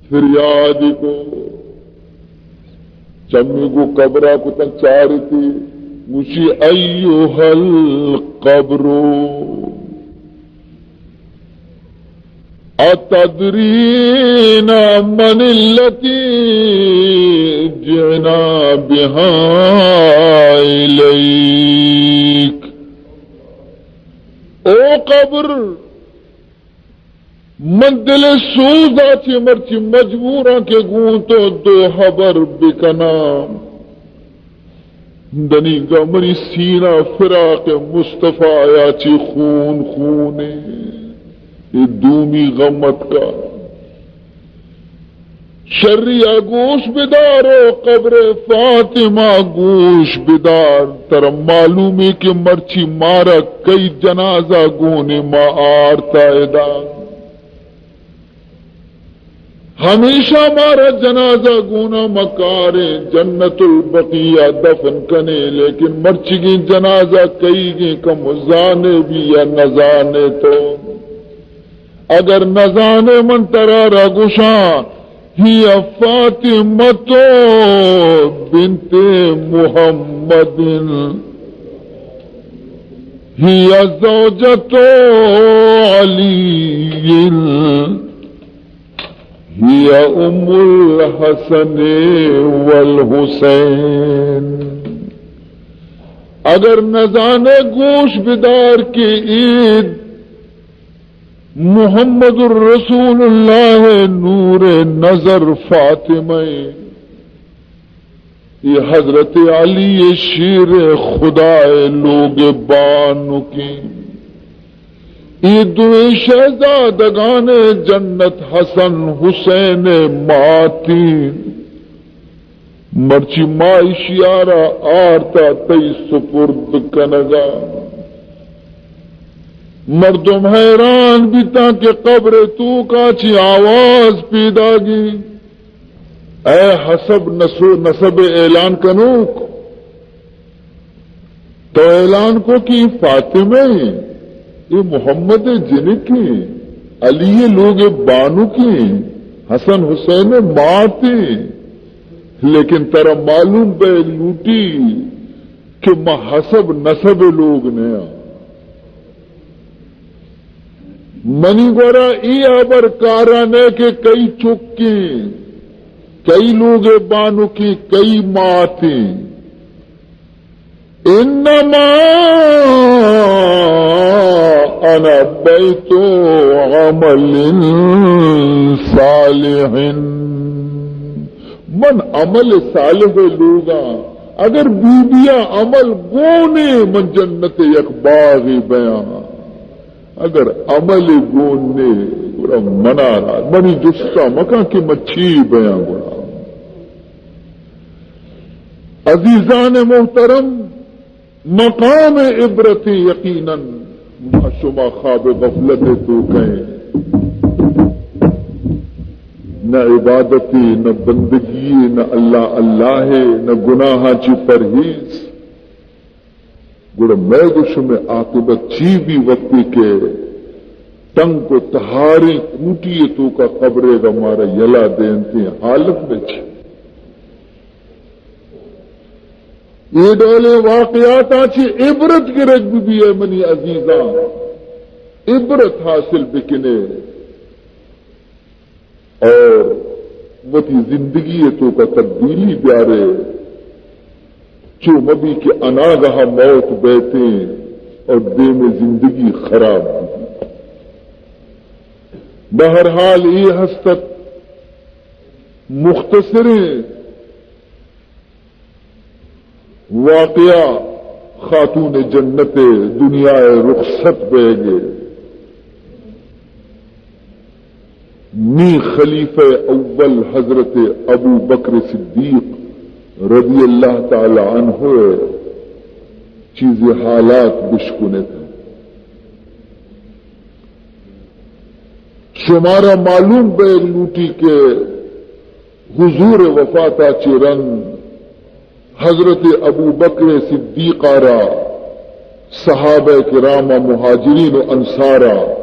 فریادی کو، چمی گو قبرا کتن چارتی، گوشی، ایها القبر، اتدرین من التی جئنا بها الیک؟ او قبر، من دل سوزا چہ مرچی مجبوراں کہ گوں تو دو ہبر بکناں۔ دنیگا منی سینہ فراق مصطفی ءَ چہ خون خونے۔ اے دومی غم اتکا۔ شری ءَ گوش بدار، او قبر فاطمہ گوش بدار، ترا معلومے کہ مرچی مارا کئی جنازہ گونے ما آرتا ادا۔ ہمیشہ مارا جنازہ گونا مکاریں، جنت البقیع دفن کنے، لیکن مرچیگیں جنازہ کئیگیں کم زانے بھی یا نزانے تو۔ اگر نزانے من ترا را گوشاں، هي فاطمة بنت محمد، هي زوجة علي، هي أم الحسن والحسين۔ اگر نزانے گوش بدار کہ اے محمد رسول اللہ نور نظر فاطمہ، اے حضرت علی شیر خدا لوگ بانکیں، اے دوئیں شہزادگان جنت حسن حسین ماتیں۔ مرچی ما اشیارا آرتا تئی سپرد کنگا۔ مردم حیران بیتاں کہ قبر توکا چی آواز پیداگی۔ اے حسب نسو-، نسب اعلان کنوک، تو اعلان کو کہ اے فاطمہ ایں، اے محمد جنک ایں، علی لوگ بانک ایں، حسن حسین مات ایں، لیکن ترا معلوم بے لوٹی کہ ما حسب نسب لوگ نیاں۔ منی گورا اے ہبر کارا نہ کہ کئی چکیں، کئی لوگ بانکیں، کئی ماتیں۔ انما انا بیت عمل صالح، من عمل صالح لوگاں۔ اگر بی بیا عمل گونے، من جنت یک باغی بیاں۔ اگر عمل گون نے، گڑا منا را، منی جستا مکن کہ من چی بیاں گڑا۔ عزیزان محترم، مقام عبرت یقیناً ما شما خواب غفلت توکیں۔ نہ عبادت، نہ بندگی، نہ اللہ اللہ، نہ گناہاں چی پرہیز۔ گڑا مئے گو شمئے عاقبت چی بی؟ وقتی کہ تنک و تہاریں کوٹی توکا قبرے گا مارا یلا دینتیں، حالت مئے چی؟ اے ڈولیں واقعاتاں چی عبرت گرگ بی، اے منی عزیزاں، عبرت حاصل بکنے۔ اور وتی زندگی توکا تبدیلی بیارے، چو مبی کہ اناگہا موت بیتیں اور دیم زندگی خراب بی۔ بہرحال، اے ہستت مختصریں واقعہ خاتون جنت دنیا رخصت بیگے۔ نی خلیفہ اول حضرت ابو بکر صدیق رضی اللہ تعالی عنہ چیزے حالات بشکنت۔ شمارا معلوم بیگ لوٹی کہ حضور وفاتا چہ رند حضرت ابوبکر صدیقا را، صحابہ کرام و مہاجرین و انصارا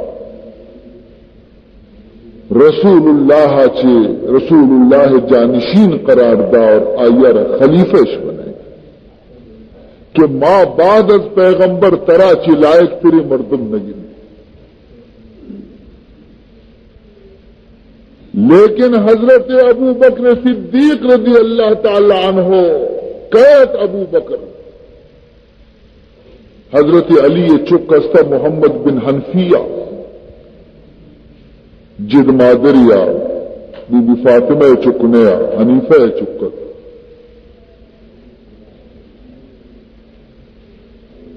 رسول اللہ چہ، رسول اللہ جانشین قرار دا اور آئی را خلیفہ اش بنائے کہ ما بعد از پیغمبر ترا چہ لائق ترے مردم نگندی۔ لیکن حضرت ابو بکر صدیق رضی اللہ تعالی عنہ، کئے ات ابو بکر؟ حضرت علی ءِ چک است محمد بن حنفیہ، جد مادری ءَ، بی بی فاطمہ ءِ چک نیا، حنیفہ ءِ چک ات۔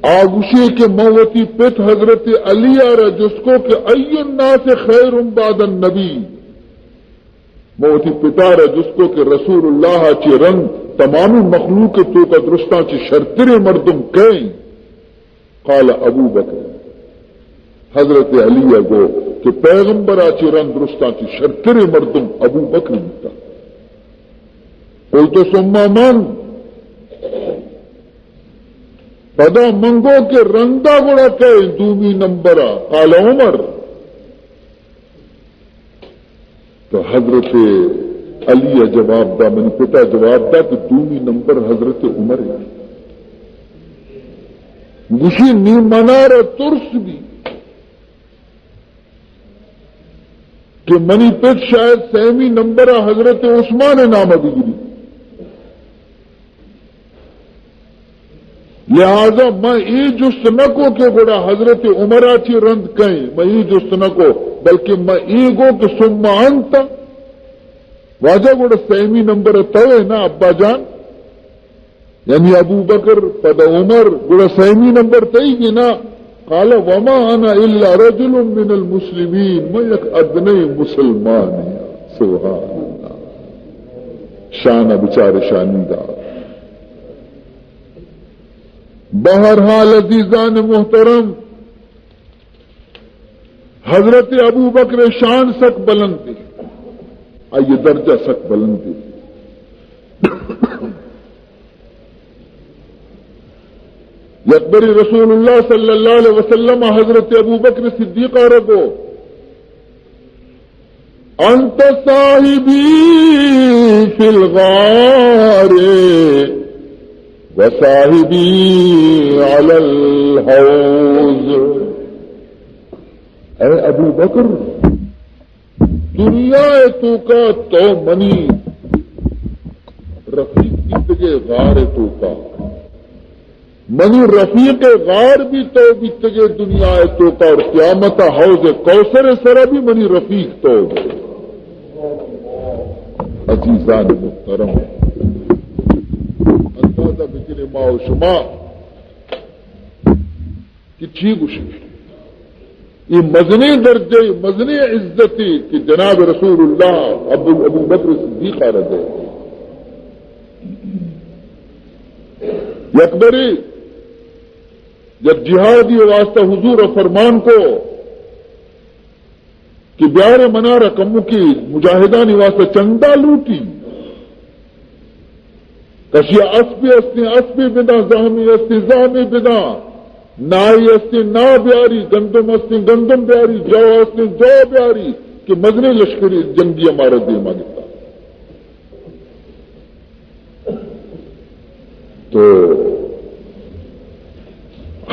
آ گوشی کہ من وتی پت حضرت علی ءَ را جست کو کہ ای الناس خیر بعد النبی، من وتی پتا را جست کو کہ رسول اللہ ءَ چہ رند تمامی مخلوق ءِ توکا درستاں چہ شرتریں مردم کئے؟ قال ابو بکر۔ حضرت علی ءَ گو کہ پیغمبر ءَ چہ رند درستاں چہ شرتریں مردم ابو بکر بوتا۔ قلت ثم من؟ پدا من گو کہ رندا گڑا کئے دومی نمبر ءَ؟ قال عمر۔ تو حضرت علی ءَ جواب دا، منی پتا جواب دا کہ دومی نمبر حضرت عمر ہے۔ گوشی نی منارا ترس بی کہ منی پت شاید سیمی نمبر ءَ حضرت عثمان ءِ نام ءَ بگری۔ لہذا من اے جست نہ کو کہ گڑا حضرت عمر ءَ چہ رند کئیں، من اے جست نہ کو، بلکہ من اے گو کہ ثم انت، واجہ گڑا سیمی نمبر ءَ تو ئے نا ابا جان؟ یعنی ابو بکر، پدا عمر، گڑا سیمی نمبر تئی گی نا؟ قال وما انا الا رجل من المسلمین، من یک ادنی مسلمان ہاں۔ سبحان اللہ۔ شان بچار شانی دا۔ بہرحال عزیزان محترم، حضرت ابو بکر شان سک بلند ہے، آئی درجہ سک بلند ہے۔ یک بری رسول اللہ صلی اللہ علیہ وسلم حضرت ابو بکر صدیق ءَ را گو، انت صاحبی فی الغار و صاحبی علی الحوض۔ اے ابو بکر، دنیا ءِ توکا تو منی رفیق بیتگے غار ءِ توکا، منی رفیق غار بھی تو بیتگے دنیا ءِ توکا، اور قیامت ءَ حوض کوثر ءِ سرا بھی منی رفیق تو بے۔ عزیزان محترم، اندازہ بکنے ما و شما کہ چی گوشی۔ اے مزنیں درجہ، مزنیں عزتے کہ جناب رسول اللہ ابو، ابو بکر صدیق ءَ را دے۔ یک برے یک جہادی واسطہ حضور ءَ فرمان کو کہ بیارے منارا کمکی مجاہدانی واسطہ چندہ لوٹی۔ کشیا اسپے استیں، اسپے بداں، زہمے استیں، زہمے بداں، نائے استیں، نا بیاری، گندم استیں، گندم بیاری، جو استیں، جو بیاری، کہ مزنیں لشکری جنگی ہمارا دیما گتا۔ تو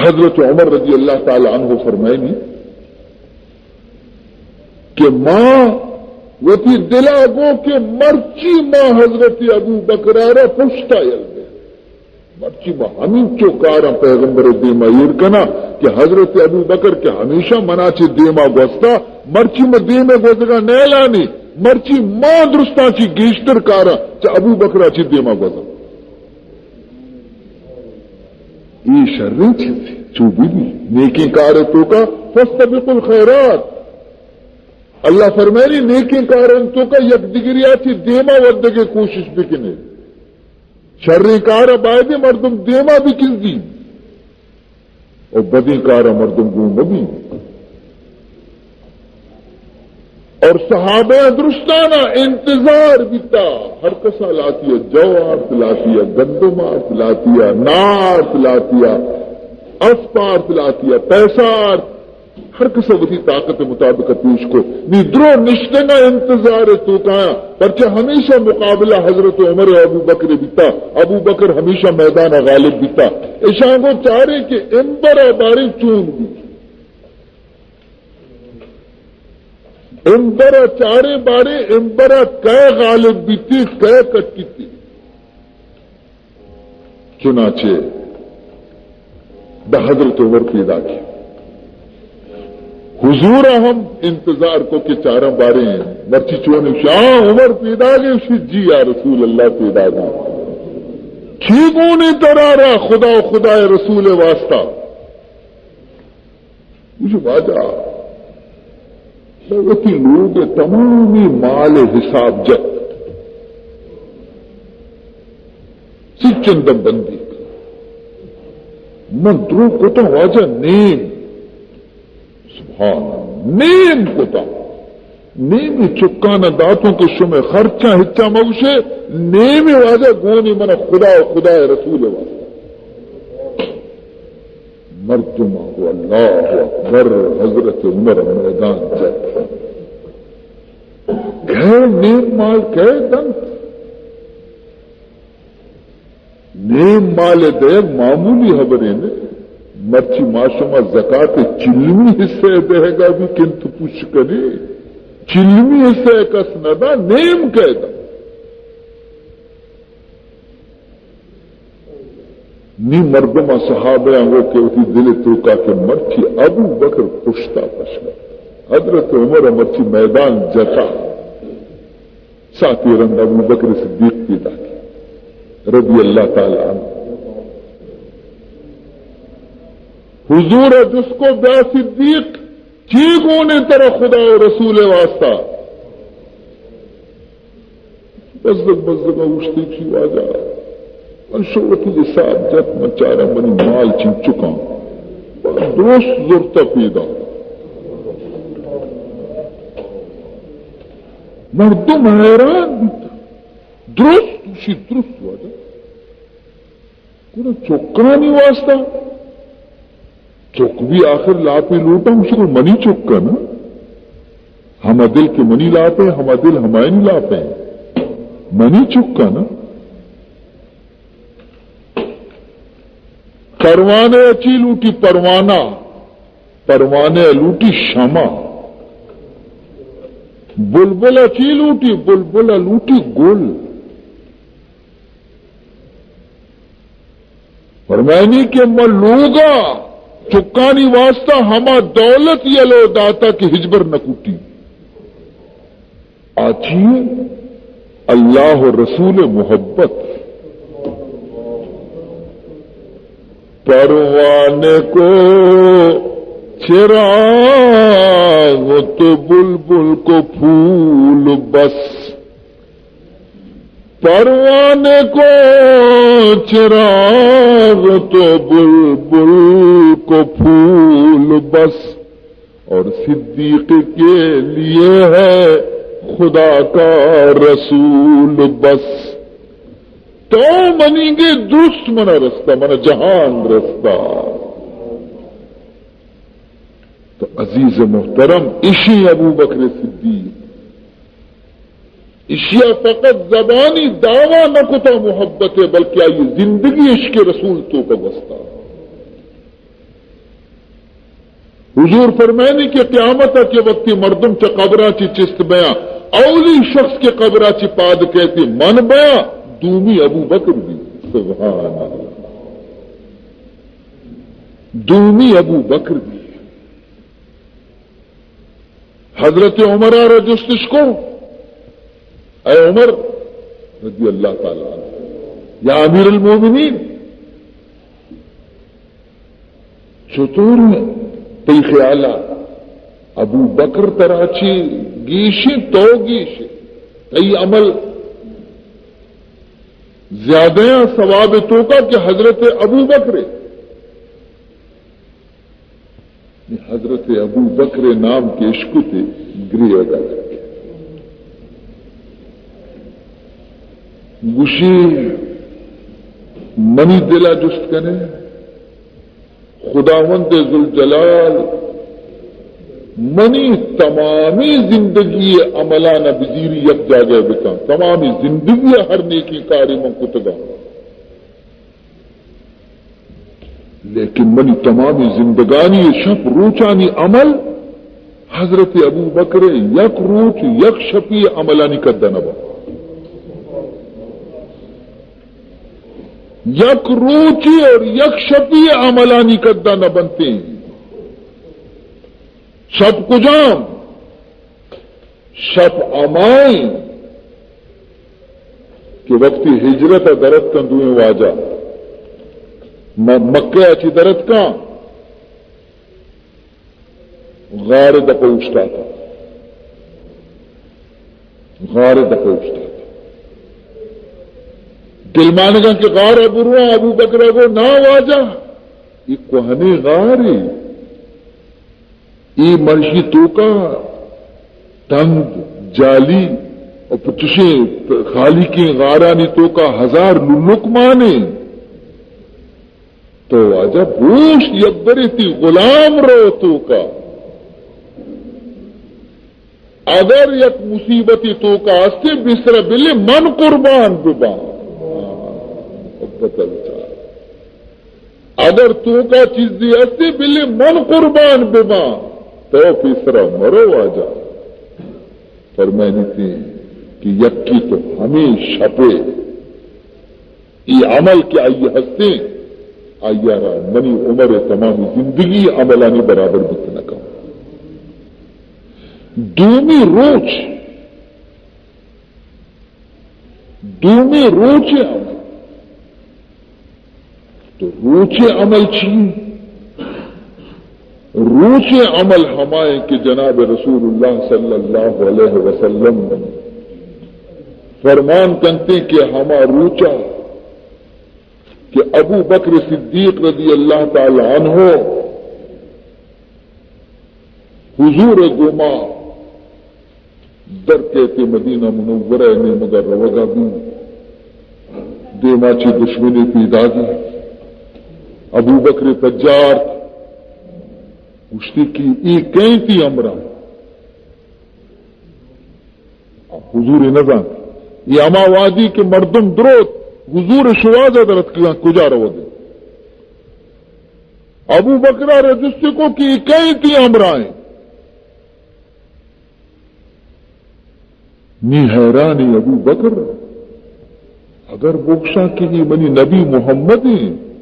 حضرت عمر رضی اللہ تعالی عنہ فرمائنی کہ ما وتی دلا گو کہ مرچی ما حضرت ابو بکر ءَ را پشتا یل دے، مرچی ما ہمینچو کاراں پیغمبر ءِ دیما ایر کنا کہ حضرت ابو بکر کہ ہمیشہ منا چہ دیما گوستا، مرچی ما دیما گوزگا نیلانی، مرچی ما درستاں چی گیشتر کاراں چہ ابو بکر ءَ چی دیما گوزاں۔ اے شریں چیزے، چو بی بی نیکیں کار ءِ توکا فاستبقوا الخیرات۔ اللہ فرمائنی نیکیں کار ءِ توکا یک دگریا چی دیما ودگے کوشش بکنے۔ شریں کار ءَ باید مردم دیما بکنزی۔ و بدیں کار ءَ مردم گون مبی۔ اور صحابہ درستانا انتظار بیتا، ہر کسا لاتی ءَ جو آرت، لاتی ءَ گندم آرت، لاتی ءَ نا آرت، لاتی ءَ اسپ آرت، لاتی ءَ پیسہ آرت۔ ہر کس وتی طاقت مطابق پیش کو۔ نی درو نشتگا انتظار توکایا، پرچہ ہمیشہ مقابلہ حضرت عمر و ابو بکر بیتا، ابو بکر ہمیشہ میدان غالب بیتا۔ اشاں گو چارے کہ امبر بارے چون بی۔ امبر چارے بارے، امبر کئے غالب بیتی، کئے کٹیتی۔ چنانچہ دہ حضرت عمر پیدا کی۔ حضور ہم انتظار کو کہ چارم بارے ہیں، مرچی چون شاہ عمر پیدا گئے، شی جی یا رسول اللہ پیدا گئے۔ چی گونے ترا را خدا و خدا رسول واسطہ؟ گوشی، واجہ، من وتی لوگ تمامی مال حساب جت، سی چندم بندی۔ من درو کتا واجہ نیم، سبحان اللہ، نیم کتا۔ نیمی چکان داتوں کہ شمے خرچاں ہچا مگوشے، نیمی واجہ گونی من خدا و خدا رسول واسطہ۔ مردم گو اللہ اکبر، حضرت عمر میدان جت۔ گئے نیم مال کئے دنت؟ نیم مال دئیگ معمولی حبرے نہ۔ مرچی ما شما زکات چلمی حصہ دئیگا بھی کنت پوچ کنے۔ چلمی حصہ کس نہ دا، نیم کئے دا۔ نی مردم صحابہ آں گو کہ وتی دل توکا کہ مرچی ابو بکر پشتا پشتا، حضرت عمر مرچی میدان جتا۔ ساعتی رند ابو بکر صدیق پیدا کی، رضی اللہ تعالی عنہ۔ حضور جس کو بیا صدیق، چی گونے ترا خدا و رسول واسطہ؟ بزگ بزگ اوشتی کی واجہ، من شو وتی حساب جت، من چارا منی مال چنچکاں درست زرتا پیدا۔ مردم حیران بیت۔ درست، گوشی درست واجہ۔ گڑا چکانی واسطہ؟ چک بھی آخر لاپے لوٹاں، گوشی گڑا منی چک نا۔ ہما دل کہ منی لاپے، ہما دل ہمائنی لاپے۔ منی چک نا۔ پروانے چی لوٹی؟ پروانہ۔ پروانے لوٹی شمع۔ بلبل چی لوٹی؟ بلبل لوٹی گل۔ فرمائنی کہ من لوگا چکانی واسطہ ہما دولت یلو داتا کہ ہچبر نہ کٹی۔ آ چی؟ اللہ و رسول محبت۔ پروانے کو چراغ تو بلبل کو پھول بس۔ پروانے کو چراغ تو بلبل کو پھول بس، اور صدیق کے لیے ہے خدا کا رسول بس۔ تو منیگے درست منا رستہ، منا جہان رستہ۔ تو عزیز محترم، اشی ابو بکر صدیق، اشیا فقط زبانی دعویٰ نہ کتا محبت ء، بلکہ آئی زندگی عشق رسول توکا گوستا۔ حضور فرمائنی کہ قیامت ء کہ وقتی مردم چہ قبرا چی چست بیاں، اولی شخص کہ قبرا چی پاد کہتی من بیاں، دومی ابو بکر بی۔ سبحان اللہ۔ دومی ابو بکر بی۔ حضرت عمر ء را جستش کو، اے عمر رضی اللہ تعالی عنہ، یا امیر المومنین، چطور تئی خیال ء ابو بکر ترا چی گیشیں، تو گیشیں، تئی عمل زیادہ ثواب توکا کہ حضرت ابو بکر؟ حضرت ابو بکر نام کہ اشکتے گریوگا لگے۔ گوشی، منی دلا جست کنے، خداوند ذوالجلال منی تمامی زندگی ءِ عملان ءَ بزیری یک جاگہ بکن، تمامی زندگی ءِ ہر نیکی کارے من کتگاں، لیکن منی تمامی زندگانی شپ روچانی عمل حضرت ابوبکر ءِ یک روچ یک شپی عملانی قد ءَ نہ بنت۔ یک روچی اور یک شپی عملانی قد ءَ نہ بنتیں۔ شپ کجام؟ شپ ہمائیں کہ وقتی ہجرت ءَ درتکاں دوئیں واجہ، م-، مکہ ءَ چہ درتکاں، غار ءِ دپ ءَ اوشتاتاں، غار ءِ دپ ءَ اوشتاتاں۔ دلمانگاں کہ غار ءَ برواں، ابوبکر ءَ گو، نا واجہ، اے کوہنیں غارے، اے مرشی توکا تند، جالی، اور چشیں خالیکیں غارانی توکا ہزار للک مانیں۔ تو واجہ بوشت، یبرے تی غلام رو توکا۔ اگر یک مصیبتی توکا ہستے، بسر بلے من قربان بباں۔ اگر توکا چیزی ہستے، بلے من قربان بباں، تو پیسرا مرو واجہ۔ فرمائنیتی کہ یکی تو ہمیں شپے، ای عمل کہ آئی ہستیں، آئی را منی عمر تمام زندگی عملانی برابر بوت نہ کن۔ دومی روچ، دومی روچ عمل۔ تو روچ عمل چی؟ روچ عمل ہمائیں کہ جناب رسول اللہ صلی اللہ علیہ وسلم فرمان کنتے کہ ہما روچا کہ ابو بکر صدیق رضی اللہ تعالی عنہ حضور گوما در کیت، مدینہ منورہ نیمگا روگا بی، دیما چی دشمنی پیدا بی۔ ابو بکر پجارت، گوشتی کہ ای کئیں تی امرا؟ حضور نزان۔ ای ہما وادی کہ مردم دروت، حضور شوازا درت کجا روگے۔ ابو بکر ءَ را جست کو کہ اے کئے تی ہمراہیں؟ نی حیرانی ابو بکر، اگر بگشاں کہ اے منی نبی محمد ہیں،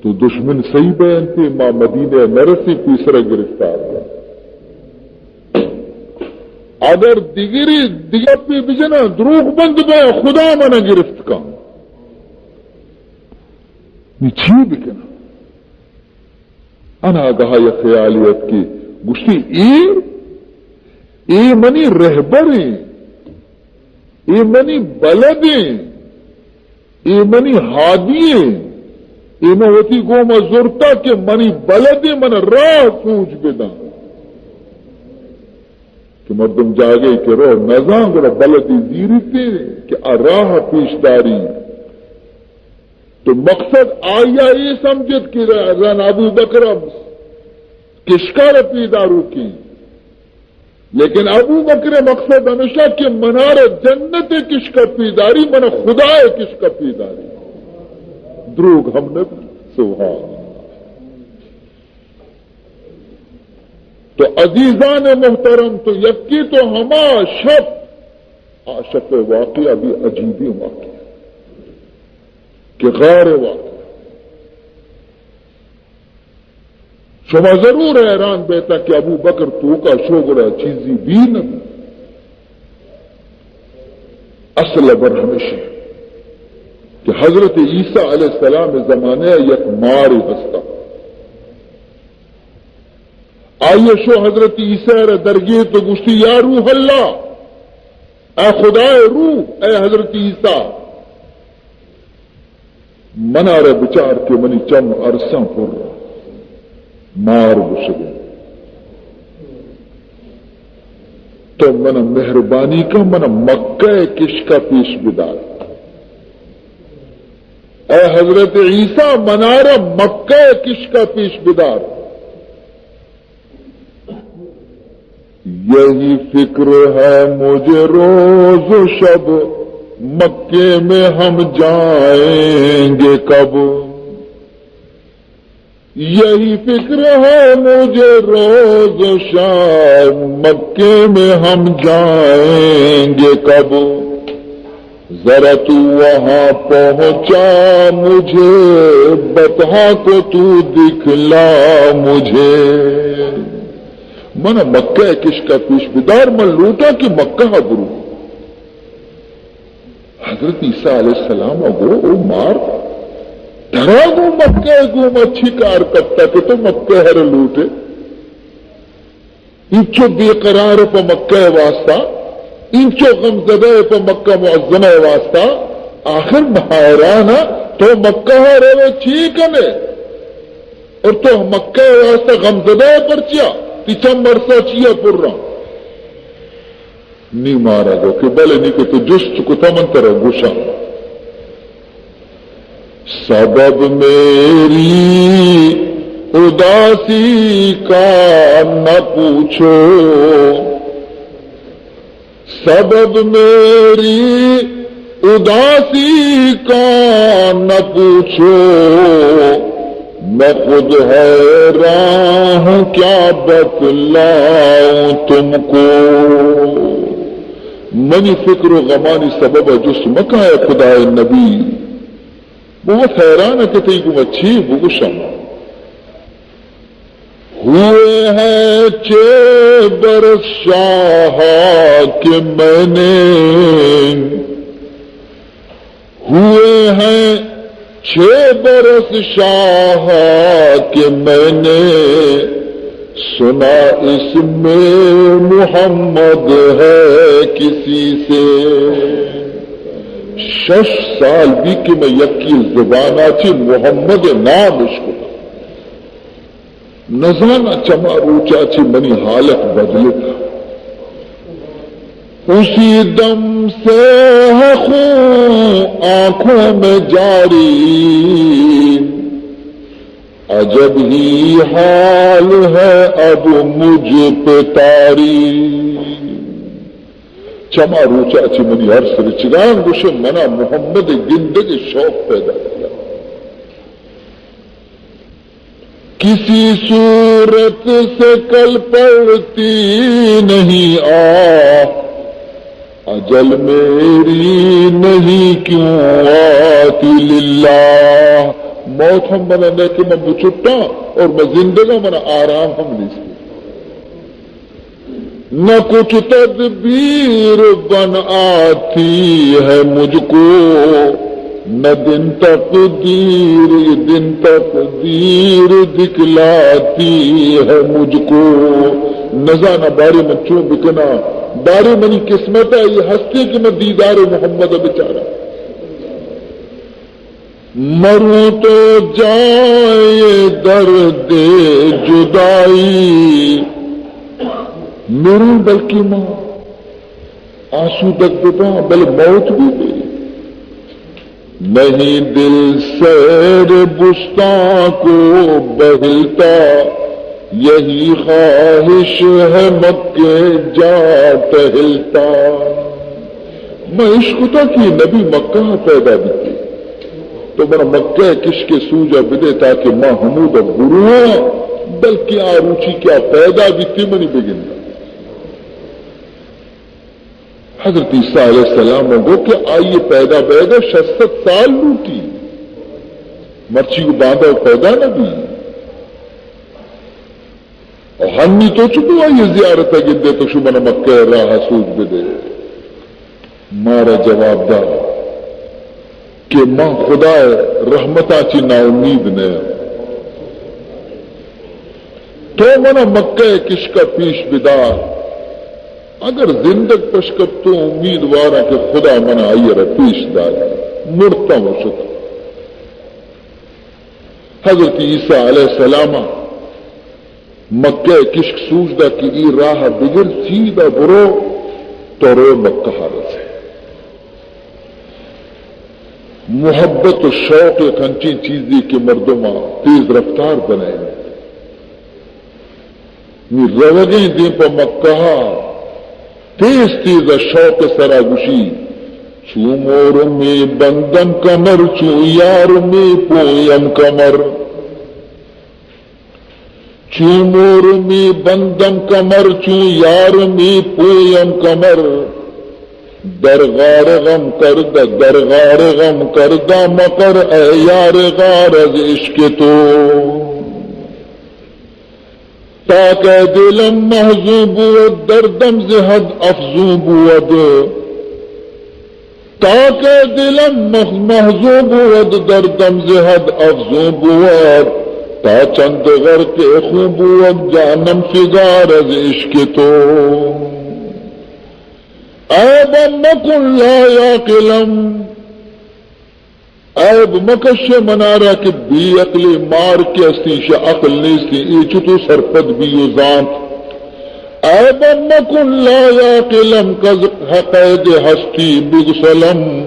تو دشمن صحیح بیانتے، ما مدینہ نرسی پیسرا گرفتار ہیں۔ اگر دگری دگہ پہ بجنا دروغ بند بیا، خدا منا گرفت کن۔ نی چی بکناں؟ اناگہا یک خیالے اتک کہ گوشتی، اے، اے منی رہبریں، اے منی بلدیں، اے منی ہادییں، اے من وتی گوما زرتا کہ منی بلدیں، من راہ سوج بدن۔ کہ مردم جاگہے کہ رو نزان، گڑا بلدے زیریتے کہ آ راہ پیش داری۔ تو مقصد آیا اے سمجھت کہ زن ابو بکر کشکار پیداروکیں، لیکن ابو بکر مقصد ہمیشہ کہ منار جنت کشکا پیداری، من خدا کشکا پیداری۔ دروگ ہم نہ بی۔ سبحان اللہ۔ تو عزیزان محترم، تو یکی تو ہما شپ، آ شپ واقعہ بھی عجیبیں واقعہ کہ غار واقعہ۔ شما ضرور حیران بیتا کہ ابو بکر توکا شو گڑا چیزی بی نہ بی۔ اصل خبر ہمیش انت کہ حضرت عیسیٰ علیہ السلام زمانے یک مارے ہستا۔ آئی شو حضرت عیسیٰ را درگیت و گوشتی، یا روح اللہ، اے خدائے روح، اے حضرت عیسیٰ، منا را بچار کہ منی چم ارساں پر مار گوشگے۔ تو منا مہربانی کن، منا مکہ کشکا پیش بدار۔ اے حضرت عیسیٰ، منا را مکہ کشکا پیش بدار۔ یہی فکر ہے مجھے روز و شب، مکے میں ہم جائیں گے کب؟ یہی فکر ہے مجھے روز و شب، مکے میں ہم جائیں گے کب؟ ذرا تو وہاں پہنچا مجھے، بطحا کو تو دکھلا مجھے۔ من مکہ کشکا پیش بدار، من لوٹا کہ مکہ برو۔ حضرت عیسیٰ علیہ السلام گو، او مار، ترا گو مکہ گوما چی کار کپتا کہ تو مکہ ہر لوٹے؟ انچو بے قرار پہ مکہ واسطہ، انچو غمزدہ پہ مکہ معظمہ واسطہ، آخر حیران تو مکہ روے چی کنے؟ اور تو مکہ واسطہ غمزدہ پرچیا؟ تی چم مرسا چیا پر رہا؟ نی مارا گو کہ بلے نی کہ تو جست کتا من ترا گوشاں۔ سبب میری اداسی کا نہ پوچھو، سبب میری اداسی کا نہ پوچھو، میں خود حیران ہوں کیا بتلاؤں تم کو۔ منی فکر و غمانی سبب جست مکن اے خدائے نبی۔ بہت حیران کہ تئی گوما چی بگوشاں۔ ہوئے ہیں چھ برس شاہا کہ میں نے، ہوئے ہیں چھ برس شاہا کہ میں نے سنا اس میں محمد ہے کسی سے۔ شش سال بی کہ من یکی زبانا چی محمد نام اشکتا۔ نزاناں چما روچا چہ منی حالت بدلت۔ اسی دم سے ہے خون آنکھوں میں جاری، عجب ہی حال ہے اب مجھ پہ طاری۔ چما روچا چہ منی ارس رچگاں گوشے منا محمد گندگ شوق پیدا بیا۔ کسی صورت سے کل پڑتی نہیں آہ، اجل میری نہیں کیوں آتی للہ۔ موت ہم منا نہ کہ من بچٹاں اور من زندگاں، منا آرام ہم نیست۔ نہ کچھ تدبیر بن آتی ہے مجھ کو، نہ دن تقدیر، یہ دن تقدیر دکھلاتی ہے مجھ کو۔ نزاناں بارے من چون بکناں، بارے منی قسمت ءَ یہ ہستی کہ من دیدار محمد ءَ بچاراں۔ مروں تو جائے درد جدائی، مروں بلکہ من آسودگ بباں، بلے موت بہ بی۔ نہیں دل سیر بستاں کو بہلتا، یہی خواہش ہے مکے جا ٹہلتا۔ من اشکتا کہ نبی مکہ ءَ پیدا بیتے، تو من مکہ ءِ کشک ءِ سوج ءَ بدے تاکہ من ہمود ءَ برواں، بلکہ آ روچی کہ آ پیدا بیتے منی بگنداں۔ حضرت عیسیٰ علیہ السلام ءَ گو کہ آئی پیدا بیگ ءَ شش سد سال لوٹی، مرچی گو باندا پیدا نہ بی۔ و ہنی تو چکو آئی زیارت ءَ گندے تو شو من مکہ ءِ راہ ءَ سوج بدے۔ مارا جواب دا کہ من خدا ءِ رحمتاں چی ناامید نہ۔ تو من مکہ ءِ کشک ءَ پیش بدار۔ اگر زندگ پشکپتوں امیدواراں کہ خدا من آئی ءَ را پیش داری۔ مرتاں و شتاں۔ حضرت عیسیٰ علیہ السلام ءَ مکہ ءِ کشک سوج دا کہ اے راہ ءَ بگر سیدھا برو تو روئے مکہ ءَ رسے۔ محبت و شوق یک انچیں چیزے کہ مردم ءَ تیز رفتار بنائینت۔ نی روگیں دیم پہ مکہ ءَ، تیز تیز ءَ شوق ءِ سرا گوشی، چو مور می بندم کمر، چو یار می پویم کمر۔ چو مور می بندم کمر، چو یار می پویم کمر۔ در غار غم کرد، در غار غم کرد مقر، اے یار غار از عشق تو۔ تا کہ دلم محزون بود، دردم ز حد افزون بود۔ تا کہ دلم مح-، محزون بود، دردم ز حد افزون بود۔ تا چند غرق خون بود، جانم فگار از عشق تو۔ عیب مکن لا عاقلم، عیب مکش منارا کہ بے عقلے، مار کہ ہستی، ایشا عقل نیستی، اے چتو سرپد بی و زانت۔ عیب مکن لا عاقلم، کز قید ہستی بگسلم۔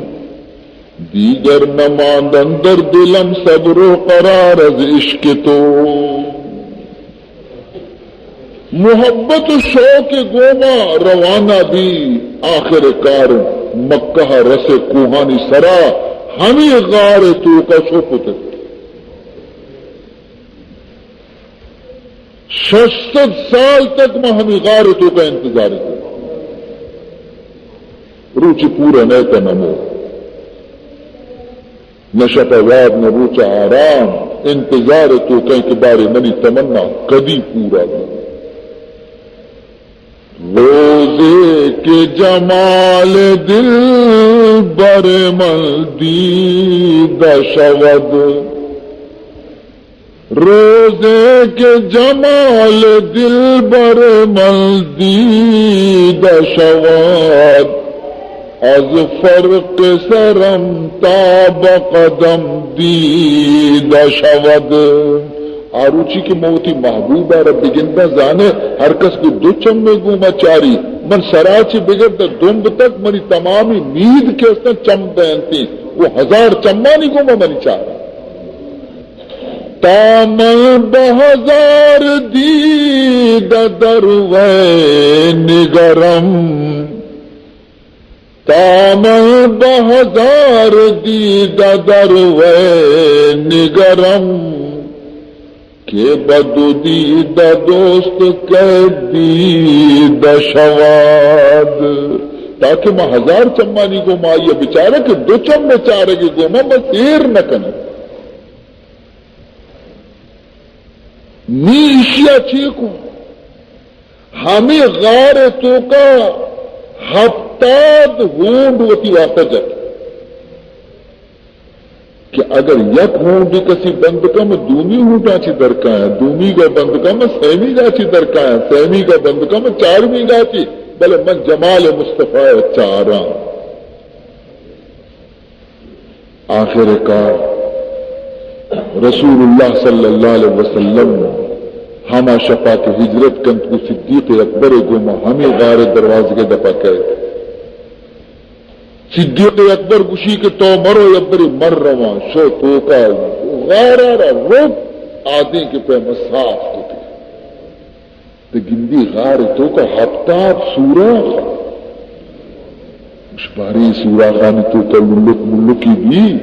دیگر نماند اندر دلم صبر و قرار از عشق تو۔ محبت و شوق گوما روانا بی، آخر کار مکہ رس کوہانی سرا، ہمی غار توکا شو پتک۔ شش سد سال تک ما ہمی غار توکا انتظار کو۔ روچ پورا نیتا نمو۔ نہ شپ ء واب، نہ روچ ء آرام، انتظار ء توکیں کہ بارے منی تمنا کدی پورا بی۔ روزے کہ جمال دلبر من دیدہ شود، روزے کہ جمال دلبر من دیدہ شود، از فرق سرم تا بہ قدم دیدہ شود۔ آ روچی کہ من وتی محبوب ء را بگنداں، زانے ہر کس گوں دو چمے گوما چاری، من سرا چہ بگر داں دمب تک منی تمامی مید کہ استاں چم دینتی و ہزار چمانی گوما منی چار۔ تا من بہ ہزار دیدہ در وی نگرم، تا من بہ ہزار دیدہ در وی نگرم، کہ بہ دو دیدہ دوست کئے دیدہ شود۔ تاکہ ما ہزار چمانی گوما آئی ء بچارہ کہ دو چم ء چارگ ء گوما ما سیر نہ کنیں۔ نی ایشی ء چے کن؟ ہمے غار ء توکا ہپتاد ہونڈ وتی واسطہ جت کہ اگر یک ہونڈ کسی بند کم، دومی ہونڈاں چی درکایاں، دومی گا بند کم، سیمی گا چی درکایاں، سیمی گا بند کم، چارمی گا چی، بلے من جمال مصطفی ء چاراں۔ آخر کار رسول اللہ صلی اللہ علیہ وسلم ہما شپا کہ ہجرت کنت، گوں صدیق اکبر گوما ہمے غار دروازگے دپا کئیت۔ صدیق اکبر گوشی کہ تو مرو، یک برے من رواں۔ شو توکا غارا را روت، آدینک پیما صاف کتے۔ تو گندی غار توکا ہپتاد سوراخ۔ اش باری سوراخانی توکا للک ملکی بی،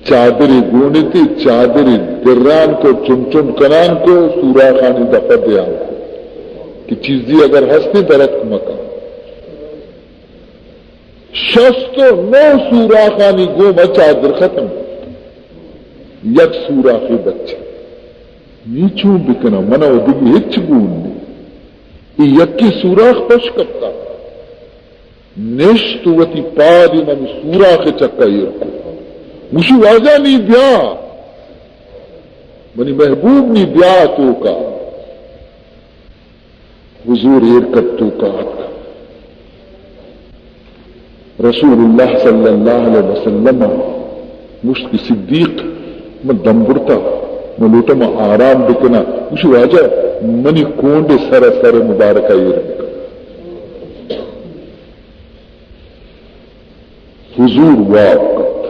چادرے گونتی، چادرے دران کو، چم چم کنان کو، سوراخانی دپا دیان کو کہ چیزی اگر ہستی درت مکن۔ شست و نو سوراخانی گوما چادر ختم، یک سوراخے بچ۔ نی چون بکناں؟ منا و دگہ ہچ گون نی۔ اے یکے سوراخ پش کپتا۔ نشت وتی پادی من سوراخ چکا ایر کو۔ گوشی، واجہ نی بیا، منی محبوب نی بیا توکا۔ حضور ایر کپت توکا اتک۔ رسول اللہ صلی اللہ علیہ وسلم گوشت کہ صدیق، من دم برتا، من لوٹا من آرام بکنا۔ گوشی، واجہ، منی کونڈ سر سر مبارکہ ایر بکن۔ حضور واب کپت۔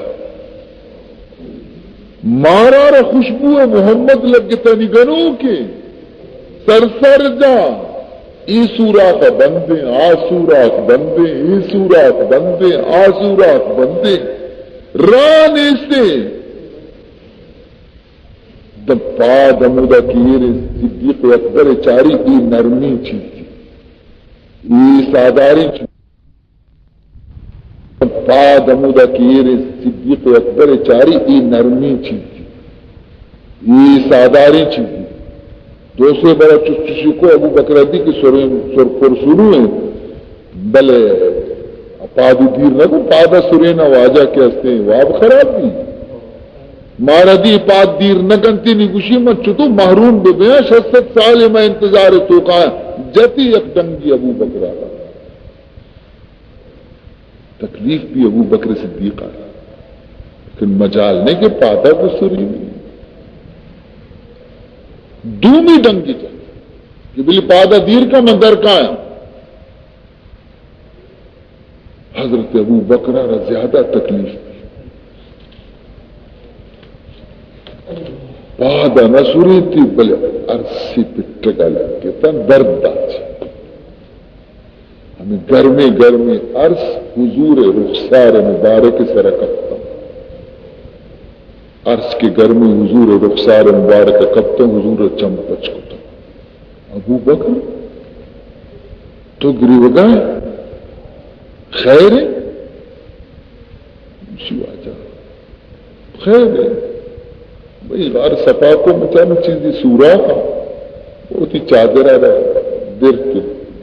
مارا را خوشبو محمد لگتانی گنوکیں۔ سرسر جاں، اے سوراخ بندیں، آ سوراخ بندیں، اے سوراخ بندیں، آ سوراخ بندیں، راہ نیستیں۔ داں پاد ہمودا کہ ایر صدیق اکبر چاری، اے نرمیں چیزے، اے ساداریں چیزے۔ پاد ہمودا کہ ایر صدیق اکبر چاری، اے نرمیں چیزے، اے ساداریں چیزے۔ دو سے برا چش چشی کو، ابو بکر دی کہ سرین، سر پر سرو ہیں، بلے پاد دیر نہ کو، پادا سرین واجہ کہ ہستے واب خراب بھی۔ مارا دی پاد دیر نہ کنتی، نی گوشی من چتو محروم بہ بیاں، شش سد سال میں انتظار تو کا، جتی یک ڈنگی ابو بکر آ۔ تکلیف بھی ابو بکر صدیق آ، لیکن مجال نہیں کہ پادا کو سری بھی۔ دومی ڈنگی جا کہ بلی پادا دیر کا من در کایا۔ حضرت ابو بکر را زیادہ تکلیف دی۔ پادا نہ سریتی، بلے ارسی پٹگا لگتا، درد داتی۔ ہمیں گرمیں گرمیں ارس حضور رخسار مبارک سر کپتا۔ ارس کے گرمیں حضور رخسار مبارک کپتا، حضور چم پچ کتا۔ ابو بکر، تو گریوگا ہے؟ خیر ہے؟ گوشی واجہ، خیر ہے۔ بھئی، غار صفا کو مچان چیزی سوراخ، وتی چادر را درت،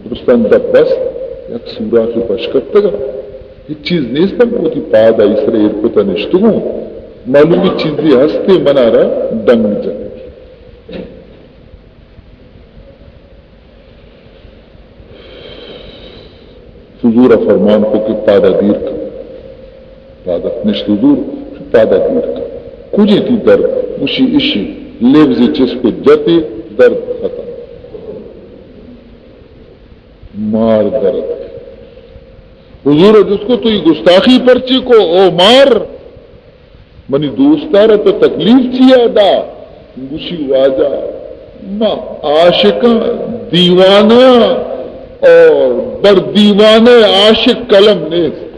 درستان دپ بست، یک سوراخی پش کپتگا۔ ہچ چیز نیست، وتی پاد آئی سر ایر کتا نشتگوں۔ معلومی چیزی ہستے، منا را ڈنگ جنگی۔ حضور فرمان کو کہ پادا دیر کن۔ پادا نشت حضور، پادا دیر کن۔ کجی تی درد؟ گوشی اشی، لبز چست کو جتی، درد ختم۔ مار درد۔ حضور جس کو تو یہ گستاخی پرچی کو، او مار؟ منی دوستارا تو تکلیف چیا دا؟ گوشی واجہ، ما عاشقاں، دیوانیاں، اور بر دیوانے عاشق قلم نیست۔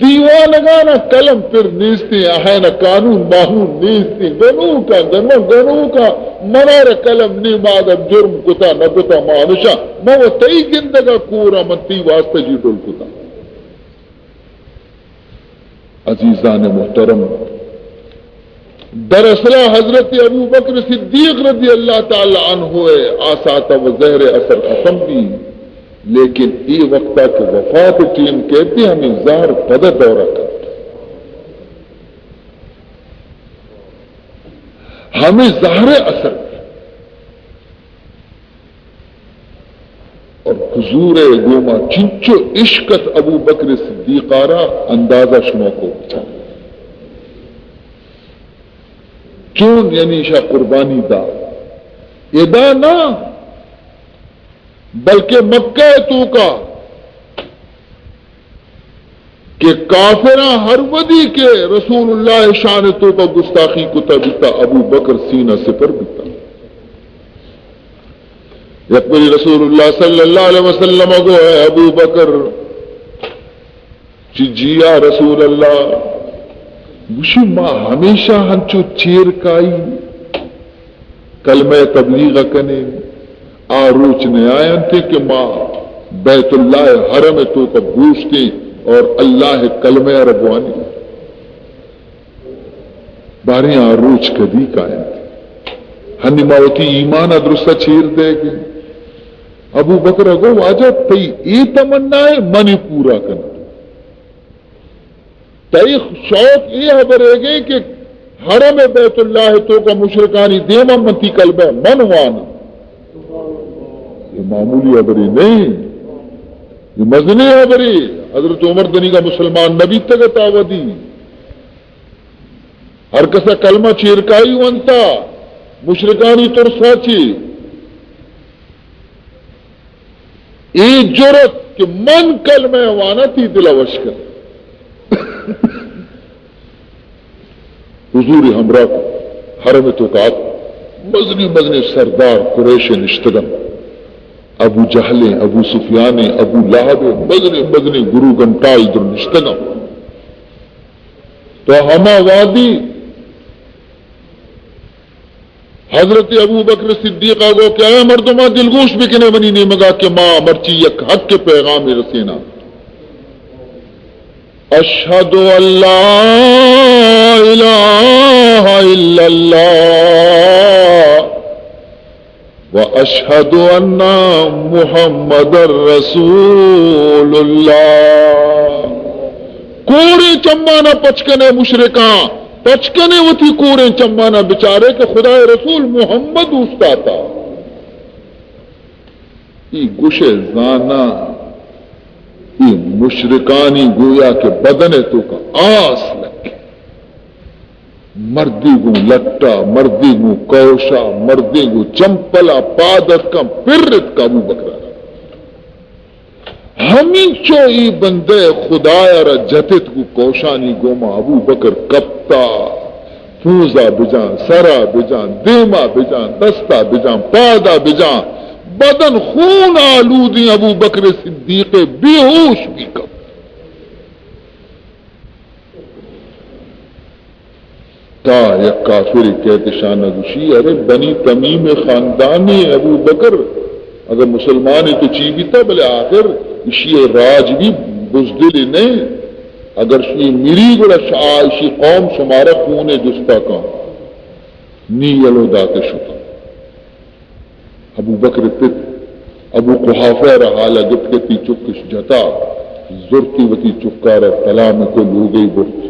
دیوانگانا قلم پر نیستیں، آہینا قانون ماہون نیستیں۔ گنوکاں، گنو-، گنوکاں، منارا قلم نی، ما اگر جرم کتا نہ کتا، ما ہمیشہ، ما و تئی گندگا کورا، من تئی واسطہ جی ڈول کتا۔ عزیزان محترم، در اصل حضرت ابو بکر صدیق رضی اللہ تعالی عنہ آ ساعت و زہر اثر ختم بھی، لیکن ای وقتا کہ وفات ٹیم کہتے ہمیں زہر پد دورہ کرتے، ہمیں زہر اثر بھی۔ اور حضور گوما چنچو عشق ات ابو بکر صدیق آرا، اندازہ شما کو بچا۔ چون یعنی شا قربانی دا۔ ادا نہ، بلکہ مکہ توکا کہ کافراں ہر ودی کہ رسول اللہ شان توکا گستاخی کتا بیتا، ابو بکر سینہ سپر بیتا۔ یک بری رسول اللہ صلی اللہ علیہ وسلم گو، اے ابو بکر، چی جی یا رسول اللہ؟ گوشی، ما ہمیشہ ہنچو چیر کائی کلمہ تبلیغ کنیں، آ روچ نیاینت کہ ما بیت اللہ حرم توکا بوشتیں اور اللہ کلمہ را بوانی۔ باریں آ روچ کدی کاینت؟ ہنی ما وتی ایمان ء درست ء چیر دئیگ ایں۔ ابو بکر ء گو، واجہ، تئی اے تمنا ء من ء پورا کناں۔ تئی شوق اے ہبر ئیگ ء کہ حرم بیت اللہ ء توکا مشرکانی دیم ء من تئی کلمہ من واناں۔ اے معمولی ہبرے نہ انت، اے مزنیں ہبرے۔ حضرت عمر دنیگا مسلمان نہ بیتگ ات آ وھدی۔ ہر کس ء کلمہ چیرکائی ونتا، مشرکانی ترسا چی۔ اے جرأت کہ من کلمہ وانا، تئی دل ء وش کن۔ حضور ہمراہ کو، حرم توکا ات۔ مزنیں مزنیں سردار قریش ءِ نشتگ اَنت۔ ابو جہل ءِ، ابو سفیان ءِ، ابو لہب ءِ، مزنیں مزنیں گرو گھنٹال در نشتگ اَنت۔ تو ہما وہدی حضرت ابوبکر صدیق ءَ گو کہ اے مردماں، دلگوش بکنے منی نیمگا کہ ما مرچی یک حق ءِ پیغامے رسیناں۔ اشہد ان لا الہ الا اللہ و اشہد ان محمد رسول اللہ۔ کوریں چمانا پچ کنے مشرکاں، پچ کنے وتی کوریں چمانا، بچارے کہ خدائے رسول محمد اوشتاتا۔ ای گوشے زاناں، ای مشرکانی گویا کہ بدن ءِ توکا آس لگے۔ مردے گوں لٹا، مردے گوں کوشا، مردے گوں چمپلا، پاد اتکاں، پر اتکا ابوبکر ءَ را۔ ہمینچو ای بندہ خدایا را جتت گوں کوشانی گوما، ابوبکر کپتا۔ پونزا بجان، سرا بجان، دیما بجان، دستا بجان، پادا بجان، بدن خون آلودیں ابوبکر صدیق بے ہوش بی کپت۔ تا یک کافرے کئیت اشانا گوشی، ارے بنی تمیم خاندانے ابوبکر، اگر مسلمانے تو چی بیتا، بلے آخر اشی راج بی بزدلے نئے، اگر شی مری گڑا شا-، اشی قوم شمارا خون جستا کن۔ نی یلو داتے شتا۔ ابوبکر پت ابو قحافہ را حالا گپت کہ تی چکش جتا، زرتی وتی چکارا تلام کو لوگئی برت،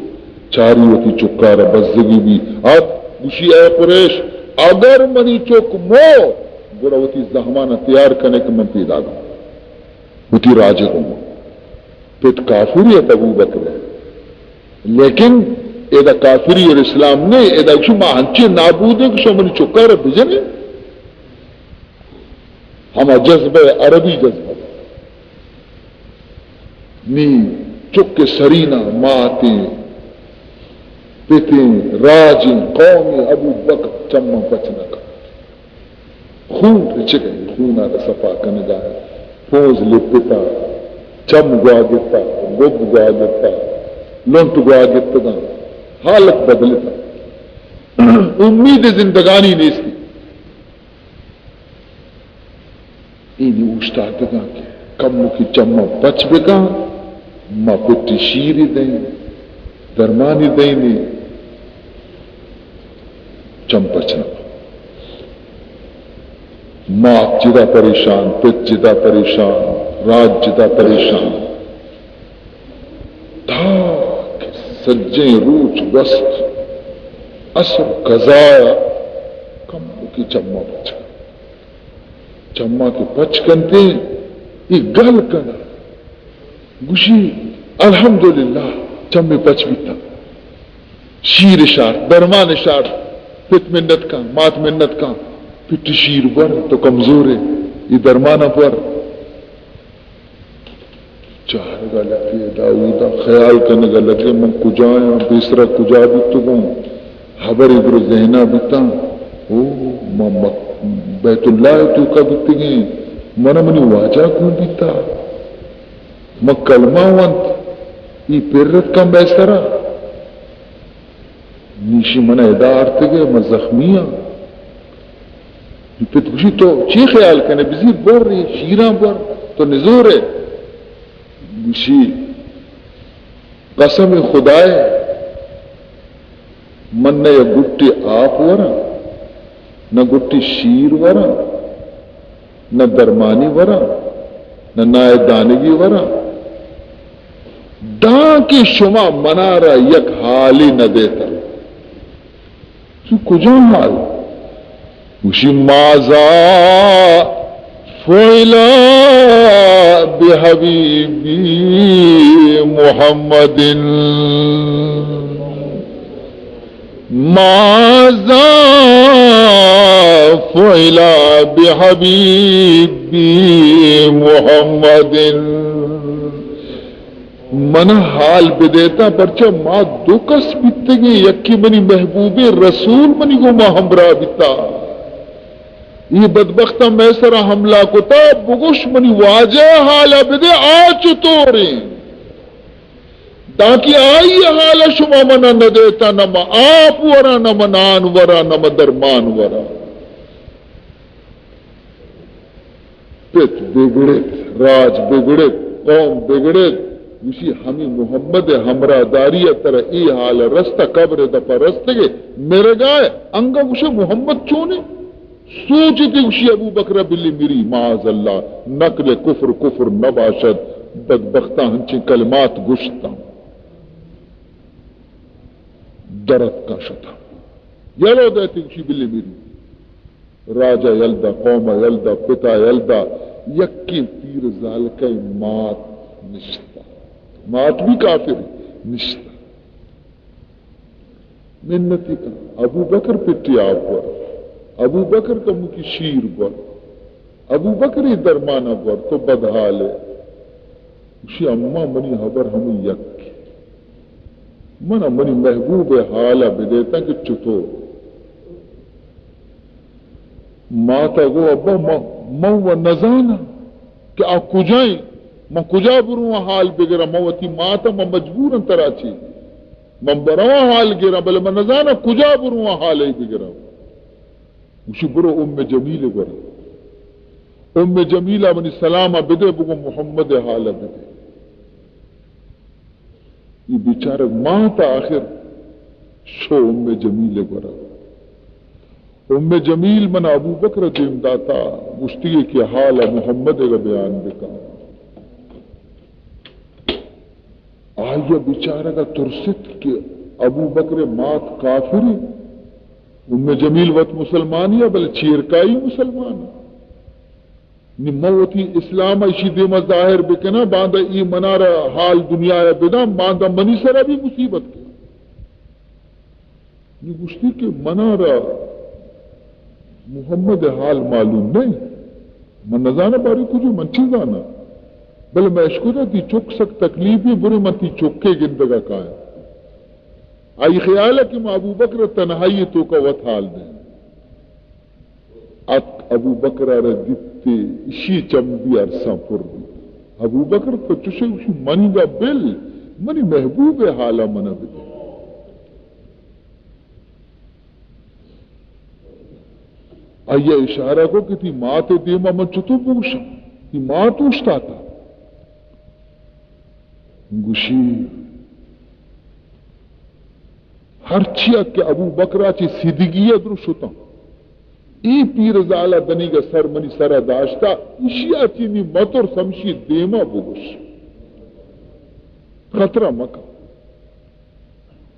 چاری وتی چکارا بزگی بی، آت گوشی، اے قریش، اگر منی چک مو، گڑا وتی زہمانا تیار کنے کہ من پیداگاں وتی راجے گوں۔ پت کافری ات ابوبکر ءِ۔ لیکن ادا کافری اور اسلام نے، ادا گوشی ما ہنچیں نابودیں کہ شما منی چکا را بجنے۔ ہما جذبہ، عربی جذبہ۔ نی چک سرینا ماتیں، پتیں، راجیں، قومیں، ابوبکر چماں پچ نہ کن۔ خون رچگ ءَ، خونا را صفا کنگا۔ پونز لپتا، چم گوا گپتا، گب گوا گپتا، لنٹ گوا گپتگاں۔ حالت بدلتا۔ امید زندگانی نیستی۔ اینی اوشتاتگاں کہ کموکی چماں پچ بکاں، ما پٹی شیری دئیں، درمانی دئینی، چم پچ نہ۔ مات جدا پریشان، پت جدا پریشان، راج جدا پریشان۔ تا کہ سجیں روچ گوست، عصر قضایا، کموکی چماں پچ۔ چماں کہ پچ کنتیں، ای گل کنا۔ گوشی، الحمدللہ، چمے پچ بیتا۔ شیر شارت، درمان شارت، پت منت کن، مات منت کن، پٹی شیر بر، تو کمزورے، ای درمانا بر۔ چارگا لگے، داودا خیال کنگا لگے، من کجایاں، پیسرا کجا بیتگوں؟ ہبرے درو ذہنا بیتاں، او، ما مک-، بیت اللہ توکا بیتگیں، منا منی واجہ گون بیتا، من کلمہ ونت، ای پرت کن بیسرا۔ نیشی من ادا آرتگے، من زخمی آں۔ پت گوشی، تو چی خیال کنے؟ بزیر بر، اے شیراں بر، تو نزورے۔ گوشی، قسم خدائے، من نہ یک گٹی آپ وراں، نہ گٹی شیر وراں، نہ درمانی وراں، نہ نائے دانگی وراں، دانکہ شما منارا یک حالی نہ دیتا۔ چو کجام حال؟ گوشی، ماذا فعل بحبیبی محمد، ماذا فعل بحبیبی محمد۔ منا حال بدیتا، پرچا ما دو کس بیتگیں، یکے منی محبوبیں رسول منی گوما ہمراہ بیتا۔ اے بدبختاں مئے سرا حملہ کتا، بگوش منی واجہ ءِ حال ءَ بدے، آ چطوریں؟ دانکہ آئی ءِ حال ءَ شما من ءَ نہ دیتا، نہ من آپ وراں، نہ من نان وراں، نہ من درمان وراں۔ پت بگڑت، راج بگڑت، قوم بگڑت۔ گوشی ہمے محمد ءِ ہمراہ داری ءَ ترا اے حال ءَ رستہ، قبر ءِ دپ ءَ رستگے، مرگائے، انگا گوشے محمد چونیں؟ سوچ تی گوشی ابو بکر بلی مری، معاذ اللہ، نقل کفر کفر نباشد۔ بدبختاں ہنچیں کلمات گوشتاں، درتکاں شتاں۔ یلو دئے تی گوشی بلی مری۔ راجا یل دا، قوما یل دا، پتا یل دا، یکیں پیر زالکئے مات نشتا۔ مات بھی کافر نشتا۔ منتی کن، ابو بکر پٹی آپ ور، ابو بکر کمکی شیر ور، ابو بکر ای درمانا ور، تو بدحال ئے۔ گوشی، اماں منی حبر ہمے یک۔ من ءَ منی محبوب ءِ حال ءَ بدیتاں کہ چطور۔ مات ءَ گو، ابا، من، من و نزاناں کہ آ کجا ایں، من کجا برواں حال بگراں، من وتی مات ءَ، من مجبوراں ترا چی، من برواں حال گراں، بلے من نزاناں کجا برواں حال ءَ بگراں۔ گوشی، برو ام جمیل ءِ گورا۔ ام جمیل ءَ منی سلام ءَ بدے، بگو محمد ءِ حال ءَ بدے۔ اے بیچارگ مات ءَ آخر شو ام جمیل ءِ گورا۔ ام جمیل من ابو بکر ءَ دیم داتا، گوشتی کہ حال ءَ محمد ءِ بیان بکن۔ آئی ءَ بیچارگ ءَ ترست کہ ابو بکر ءِ مات کافرے۔ ام جمیل وت مسلمانی ءَ، بلے چیرکائی مسلمان۔ نی من وتی اسلام ءَ ایشی دیم ءَ ظاہر بکناں، باندا ای منارا حال دنیا ءَ بداں، باندا منی سرا بھی مصیبت کن۔ نی گوشتی کہ منارا محمد ءِ حال معلوم نہ انت، من نزاناں بارے کجو، من چی زاناں؟ بلے من اشکتا تی چک سک تکلیفی، برے من تی چکے گندگا کایاں۔ آئی خیال ءَ کہ ما ابو بکر ءَ تنہائی ءِ توکا وت حال دیں۔ اتک ابو بکر ءَ را دیتے، اشی چم بھی ارساں پر بیت۔ ابو بکر تو چشے گوشی، منی گا بل، منی محبوب ءِ حالا منا بدے۔ آئی ءَ اشارہ کو کہ تی مات ءِ دیما من چطور بگوشاں؟ تی مات اوشتاتا۔ گوشی، ہرچیا کہ ابو بکرا چہ سیدگی ءَ درو شتاں، اے پیرزال ءَ دنیگا سر منی سرا داشتا، ایشی ءَ چہ نی مترس، ہمشی دیما بگوش، خطرہ مکن۔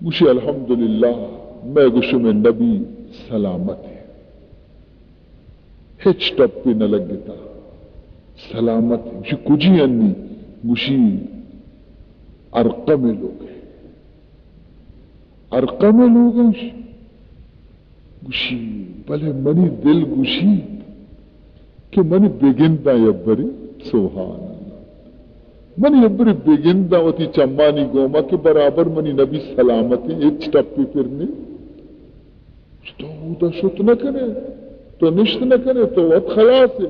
گوشی، الحمدللہ، مئے گو شمئے نبی سلامت ایں، ہچ ٹپے نہ لگتا، سلامت ایں۔ گوشی، کجی انی؟ گوشی، ارقم ءِ لوگ ایں۔ ارقم ءِ لوگ ایں؟ گوشی، بلے منی دل گوشی کہ منی بگنداں یبرے، سبحان اللہ، منی یبرے بگنداں وتی چمانی گوما کہ برابر منی نبی سلامت ایں، ہچ ٹپے پر نی۔ تو اودا شت نہ کنے، تو نشت نہ کنے، تو وت خلاص ئے۔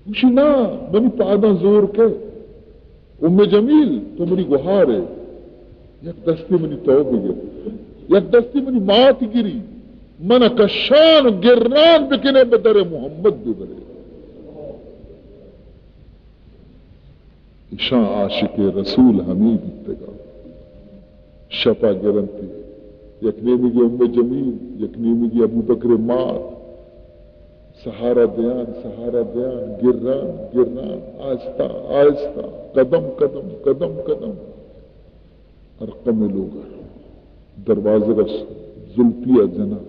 گوشی، نا، منی پاداں زور کئے۔ ام جمیل، تو منی گوہار ئے، یک دستے منی تو بگر، یک دستے منی مات گری، من کشان و گران بکنے، بہ در محمد ببرے۔ ایشاں عاشق رسول ہمے بیتگا۔ شپا گرنتی، یک نیمگی ام جمیل، یک نیمگی ابو بکر مات۔ سہارا دیان، سہارا دیان، گران، گران، آہستہ، آہستہ، قدم، قدم، قدم، قدم۔ ارقم لوگ ءَ دروازگ ءَ زلپی ءَ جناں،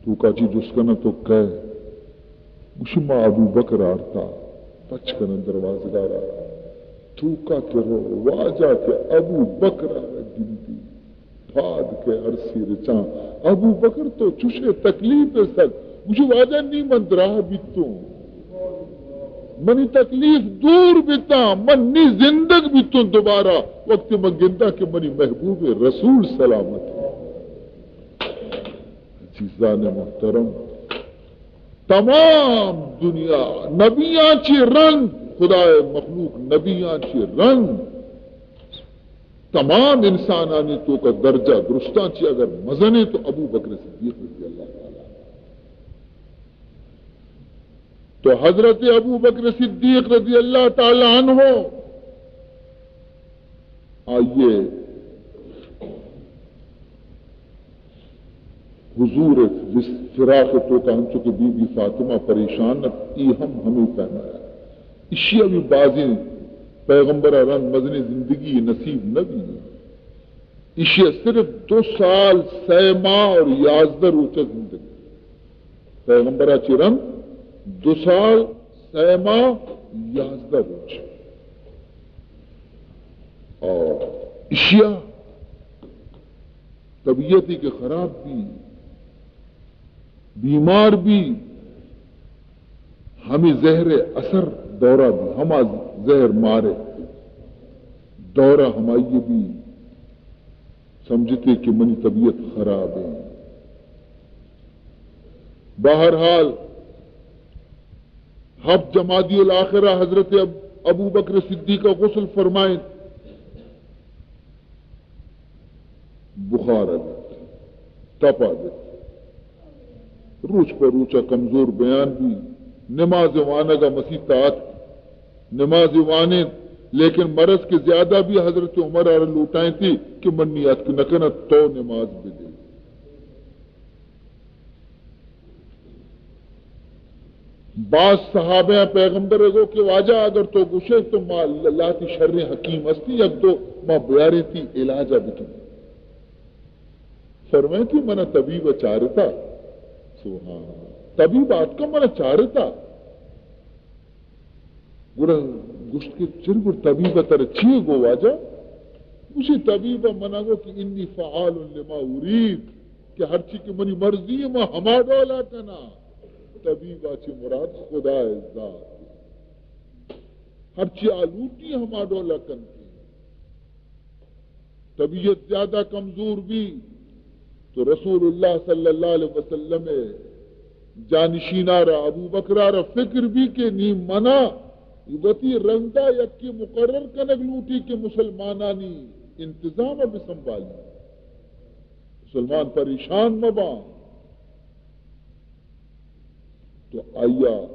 توکا چی جست کناں، تو کئے؟ گوشی، ما ابو بکر آرتا۔ پچ کناں دروازگ ءَ را، توکا کہ رو، واجہ کہ ابو بکر ءَ را گندی۔ پاد کئے ارسی رچاں۔ ابو بکر تو چشے تکلیف ءَ سک۔ گوشی، واجہ نی من دراہ بیتوں۔ منی تکلیف دور بیتاں۔ من نی زندگ بیتوں دوبارہ۔ وقتی من گنداں کہ منی محبوب رسول سلامت۔ عزیزان محترم، تمام دنیا نبیاں چی رند، خدائے مخلوق نبیاں چی رند، تمام انسانانی توکا درجہ درستاں چی اگر مزنیں تو ابو بکر صدیق رضی اللہ تعالی عنہ۔ تو حضرت ابو بکر صدیق رضی اللہ تعالی عنہ، آئیے حضور فراق توکا انچو کہ بی بی فاطمہ پریشان ات، ای ہم ہمیں پیما ات۔ اشیا بھی بازیں پیغمبر رند مزنیں زندگی نصیب نہ بی۔ ایشی ء صرف دو سال، سئے ماہ اور یازدہ روچ ء زندگی۔ پیغمبر ء چہ رند دو سال، سئے ماہ، یازدہ روچ۔ اور ایشی ء طبیعت کہ خراب بی، بیمار بی، ہمے زہر ء اثر دورہ بی، ہما زہر مارے دورہ ہمائی بی، سمجھتے کہ منی طبیعت خراب ہے۔ بہرحال، ہفت جمادی الاخرہ حضرت اب-، ابو بکر صدیق غسل فرمائیں۔ بخار ء بیت، تپ ء بیت، روچ پہ روچ ء کمزور بیان بی، نماز وانگ ء مسیت ء اتک، نماز وانینت، لیکن مرض کہ زیادہ بی، حضرت عمر ء را لوٹائینتی کہ من نی اتک نہ کناں، تو نماز بدے۔ باز صحابہ پیغمبر ء گو کہ واجہ اگر تو گوشے تو ما لاتی شریں حکیم ہستی، یک دو ما بیاریں تی علاج ء بکن۔ فرمائیتی منا طبیب ء چارتا۔ سبحان اللہ۔ طبیب آتکا منا چارتا۔ گڑا گوشت کہ چر گڑ طبیب ء ترا چی گو واجہ؟ گوشی طبیب ء منا گو کہ انی فعال لما ارید، کہ ہرچی کہ منی مرضی ہے، ما ہما ڈولا کناں۔ طبیب ء چہ مراد خدا ء ذات۔ ہرچی آلوٹی ہما ڈولا کنتے۔ طبیعت زیادہ کمزور بی تو رسول اللہ صلی اللہ علیہ وسلم ء جانشینا را، ابو بکرا را فکر بی کہ نی منا وتی رندا یکی مقرر کنگ لوٹی کہ مسلمانانی انتظام ء بسنبالی۔ مسلمان پریشان مہ باں۔ تو آیا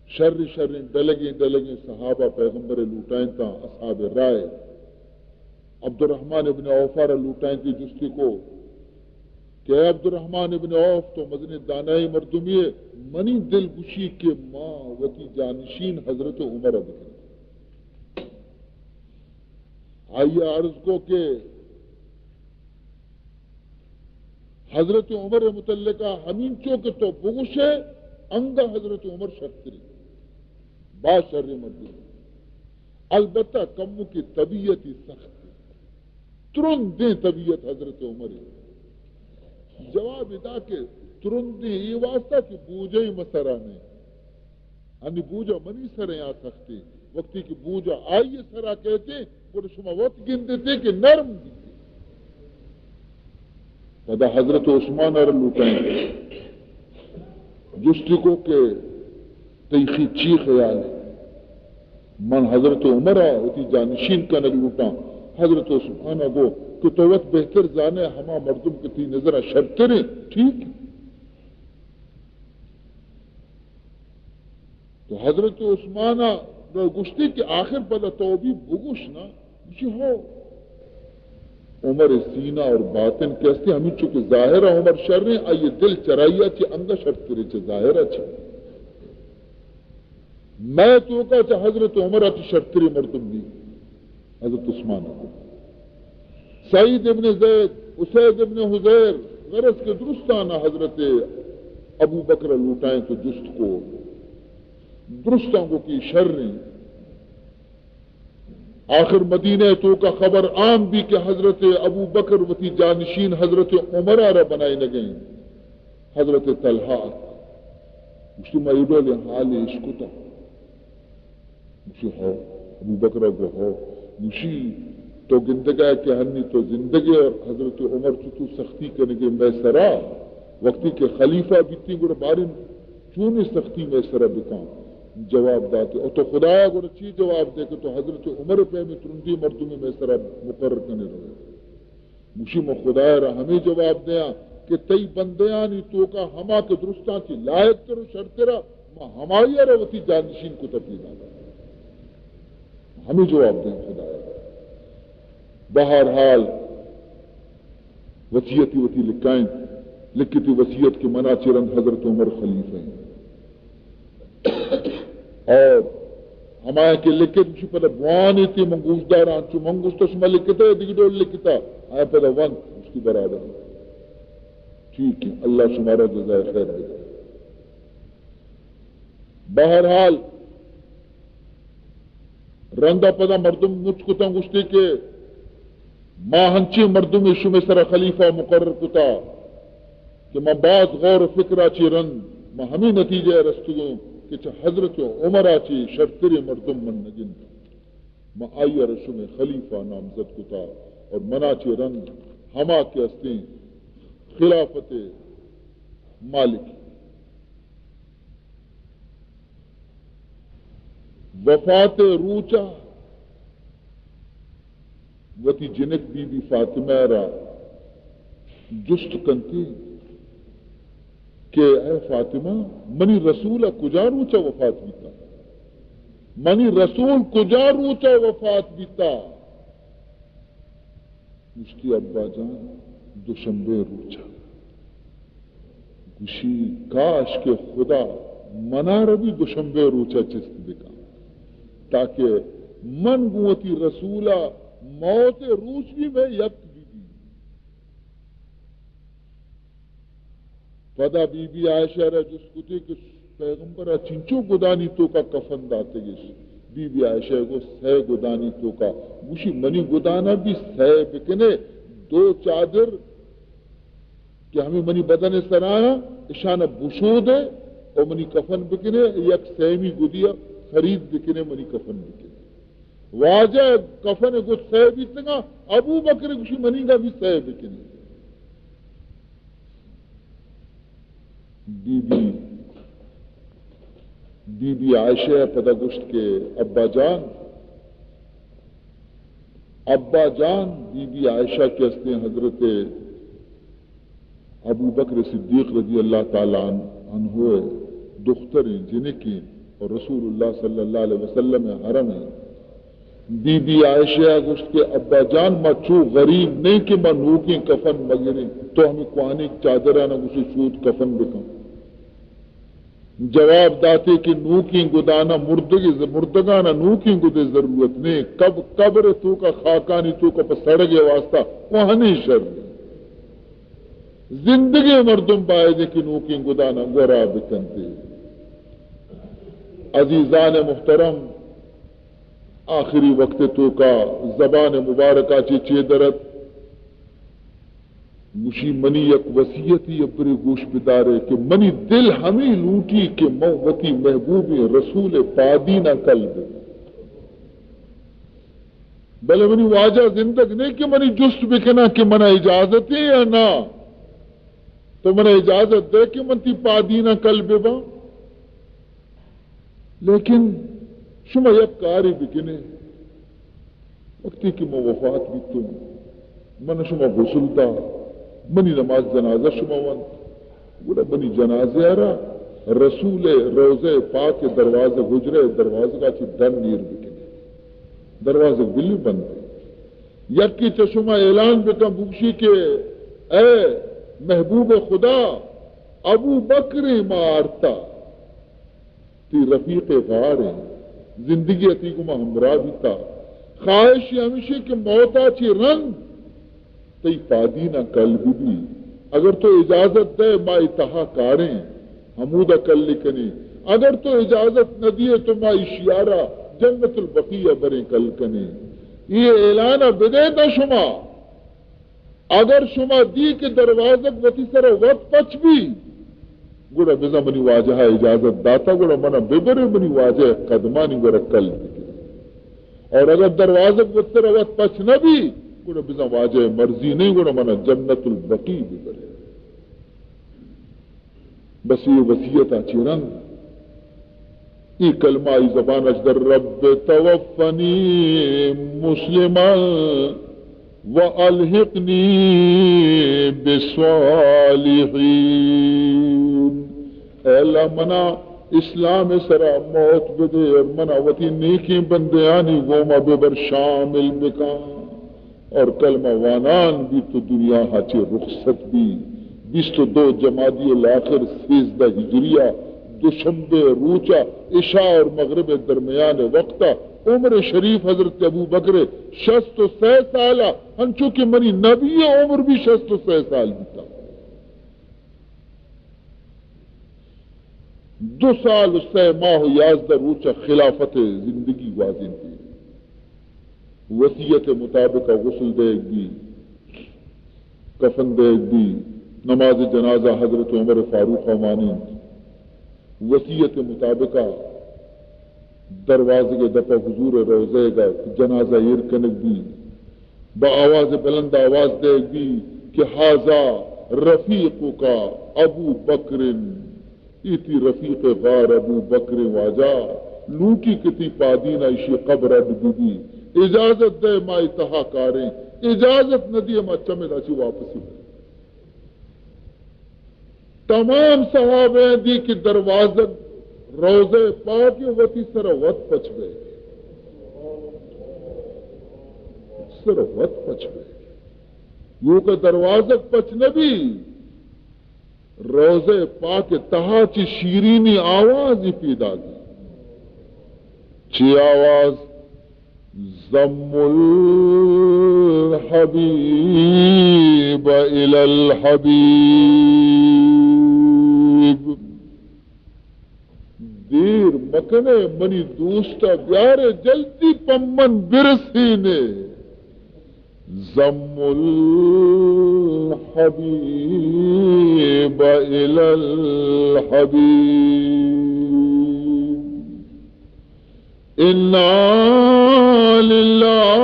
شر شریں ڈلگیں ڈلگیں صحابہ پیغمبر لوٹائیں تاں، اصحاب رائے عبدالرحمن ابن عوف ء را لوٹائیں تی جستی کو کہ اے عبدالرحمن ابن عوف، تو مزنیں دانائی مردمی ہے، منی دل گوشی کہ ما وتی جانشین حضرت عمر ء بکنیں۔ آئی ء عرض کو کہ حضرت عمر ء متعلقہ ہمینچو کہ تو بگوشے، انگا حضرت عمر شرتری، با شر مردم، البتہ کمو کی طبیعتی سخت، ترندیں طبیعت حضرت عمر ء۔ جواب ادا کہ ترندیں اے واسطہ کہ بوجہ مسرا نہیں۔ ہنی بوجا منی سر ء آ سختے، وقتی کہ بوجا آئی سرا کہتے، گڑا شما وت گندتے کہ نرم بیتے۔ پدا حضرت عثمان ء را لوٹائیں، جستی کو کہ تئی خی-، چی خیال ہے؟ من حضرت عمر ء وتی جانشین کنگ لوٹاں۔ حضرت عثمان ء گو کہ تو وت بہتر زانے، ہما مردم کہ تئی نظر ء شرتریں، ٹھیک؟ تو حضرت عثمان ء گوشتی کہ آخر پدا تو بھی بگوش نا۔ گوشی ہو۔ عمر سینہ اور باطن کہ ہستی ہمینچو کہ ظاہر ء عمر شریں، آئی دل چرائی ء چہ انگا شرتریں چہ ظاہر ء چہ۔ مئے توکا چہ حضرت عمر ء چہ شرتریں مردم نی۔ حضرت عثمان ء گو۔ سعید ابن زید، اسید ابن حضیر، غرض کہ درستاں حضرت ابو بکر ء لوٹائیں تو جست کو۔ درستاں گو کہ شریں۔ آخر مدینہ ء توکا خبر عام بی کہ حضرت ابو بکر وتی جانشین حضرت عمر ء را بنائینگیں۔ حضرت طلحہ ات۔ گوشتی، ما اے ڈولیں حالے اشکتاں۔ گوشی، ہو۔ ابو بکر ء گو، ہو۔ گوشی، تو گندگ ء کہ ہنی تو زندگ ئے اور حضرت عمر چتو سختی کنگے مئے سرا؟ وقتی کہ خلیفہ بیتیں گڑا باریں چونیں سختی مئے سرا بکاں؟ جواب داتے۔ او تو خدایا گڑا چی جواب دے کہ تو حضرت عمر پیم ترندیں مردمے مئے سرا مقرر کنے روئے؟ گوشی، من خدایا را ہمے جواب دیاں کہ تئی بندیانی توکا ہما کہ درستاں چہ لائق تر و شرترا، من ہمائی را وتی جانشین کتا پیدا کتا۔ ہمے جواب دیاں خدایا۔ بہرحال، وصیتی وتی لکھائیں، لکھتی وصیت کہ منا چہ رند حضرت عمر خلیفہ ہیں۔ اور ہمایا کہ لکھت، گوشی، پدا بوانے تے من گوشداراں، چو من گوشتا شما لکھتا، دگہ ڈول لکھتا، آیا پدا وانت، گوشتی برابر۔ ٹھیک ہے، اللہ شمارا جزائے خیر دے۔ بہرحال، رندا پدا مردم مچ کتاں، گوشتے کہ ما ہنچیں مردمے شمے سرا خلیفہ مقرر کتا کہ ما باز غور و فکرا چہ رند ما ہمے نتیجہ رستگوں کہ چہ حضرت عمرا چہ شرتریں مردم من نگنداں۔ ما آئی را شمے خلیفہ نامزد کتا اور منا چہ رند ہما کہ استیں خلافت مالک وفات روچا وتی جنک بی بی فاطمہ را جست کنتی کہ اے فاطمہ، منی رسول کجا روچا وفات بیتا؟ منی رسول کجا روچا وفات بیتا؟ گوشتی، ابا جان، دوشنبے روچا۔ گوشی، کاش کہ خدا منا را بھی دوشنبے روچا چست بکن، تاکہ من گوں وتی رسولا موت روچ بھی میں یک بی بی۔ پدا بی بی عائشہ را جست کتے کہ پیغمبر ء چنچو گدانی توکا کفن داتگش؟ بی بی عائشہ گو، سئے گدانی توکا۔ گوشی، منی گدانا بھی سئے بکنے، دو چادر کہ ہمیں منی بدن سرا، اشانا بشودے اور منی کفن بکنے، یک سیمی گدیا خرید بکنے، منی کفن بکنے۔ واجہ کفن گد سئے بیتگا، ابو بکر گوشی، منیگا بھی سئے بکنے۔ بی بی، بی بی عائشہ پدا گوشت کہ ابا جان، ابا جان، بی بی عائشہ کہ استیں حضرت ابو بکر صدیق رضی اللہ تعالی عنہ دختریں جنکیں اور رسول اللہ صلی اللہ علیہ وسلم حرمیں۔ بی بی عائشہ ء گوشت کہ ابا جان، ما چو غریب نہیں کہ ما نوکیں کفن مگریں، تو ہمیں کوہنیں چادرانا گوشے شود کفن بکن۔ جواب داتے کہ نوکیں گدانا مردگ، مردگانا نوکیں گدے ضرورت نہیں، قب-، قبر توکا خاکانی توکا پہ سڑگے واسطہ کوہنیں شر۔ زندگیں مردم باید کہ نوکیں گدانا گورا بکنتے۔ عزیزان محترم، آخری وقت توکا زبان مبارکہ چے چے درت؟ گوشی، منی یک وصیتی ابرے گوش بدارے کہ منی دل ہمیں لوٹی کہ من وتی محبوبیں رسول پادینا کل بہ، بلے منی واجہ زندگ نہیں کہ منی جست بکنا کہ منا اجازت ہے یا نہ۔ تو منا اجازت دے کہ من تی پادینا کل بہ باں۔ لیکن شما یک کارے بکنے، وقتی کہ من وفات بیتوں، من شما غسل دا، منی نماز جنازہ شما وانت، گڑا منی جنازہ را رسول روضہ پاک دروازگ، حجرہ دروازگا چہ ڈن نیر بکنے، دروازگ بلی بند۔ یکی چہ شما اعلان بکن، بگشی کہ اے محبوب خدا، ابو بکر ما آرتا، تی رفیق غار ہیں، زندگی تی گما ہمراہ بیتا۔ خواہش ہمیشی کہ موتا چی رند تئی پادینا کل بہ بی۔ اگر تو اجازت دے، ما ای تہا کاریں، ہمودا کل کنیں۔ اگر تو اجازت نہ دیے تو ما اشیارا جنت البقیع بریں کل کنیں۔ یہ اعلان بدے تا شما۔ اگر شما دی کہ دروازگ وتی سر وت پچ بی، گڑا بزاں منی واجہ ء اجازت داتا، گڑا منا ببرے، منی واجہ ء قدمانی گورا کل بکنے۔ اور اگر دروازگ وتی سر وت پچ نہ بی، گڑا بزاں واجہ ء مرضی نہیں، گڑا منا جنت البقیع ببرے۔ بس اے وصیت ءَ چہ رند اے کلمہ آئی زبان اش در: رب توفنی مسلما و الحقنی بالصالحین۔ اے اللہ، منا اسلام ءِ سرا موت بدے اور منا وتی نیکیں بندیانی گوما ببر، شامل بکن۔ اور کلمہ وانان بیت و دنیا ءَ چہ رخصت بی۔ بیست و دو جمادی الاخر سیزدہ ہجری ءَ دوشنبے روچ ءَ عشاء اور مغرب ءِ درمیان ءِ وقت ءَ عمر شریف حضرت ابوبکر ءِ شست و سئے سال ءَ، انچو کہ منی نبی ءِ عمر بھی شست و سئے سال بیتا۔ دو سال و سئے ماہ و یازدہ روچ ءَ خلافت ءِ زندگی گوازینتی۔ وصیت ءِ مطابق ءَ غسل دئیگ بی، کفن دئیگ بی، نماز جنازہ حضرت عمر فاروق ءَ وانینت۔ وصیت ءِ مطابق ءَ دروازگ ءِ دپ ءَ حضور ءِ روضہ ءِ گا جنازہ ایر کنگ بی۔ با آواز بلند آواز دئیگ بی کہ ھذا رفیقک ابو بکر، اے تئی رفیق غار ابو بکر، واجہ لوٹی کہ تئی پادین ءَ ایشی قبر اڈ بہ بی۔ اجازت دئے ما اے تہا کاریں، اجازت نہ دیئے ما چمدا چہ واپسی بریں۔ تمام صحابہ دی کہ دروازگ روضہ پاک ءَ، وتی سر ءَ وت پچ بئے، سر ءَ وت پچ بئے۔ یوک ءَ دروازگ پچ نہ بی، روضہ پاک ءِ تہا چہ شیرینی آوازی پیداگی۔ چی آواز؟ ضم الحبیب الی الحبیب۔ دیر مکنے، منی دوست ءَ بیارے، جلدی پمن برسینے۔ ضم الحبیب الی الحبیب۔ انا للہ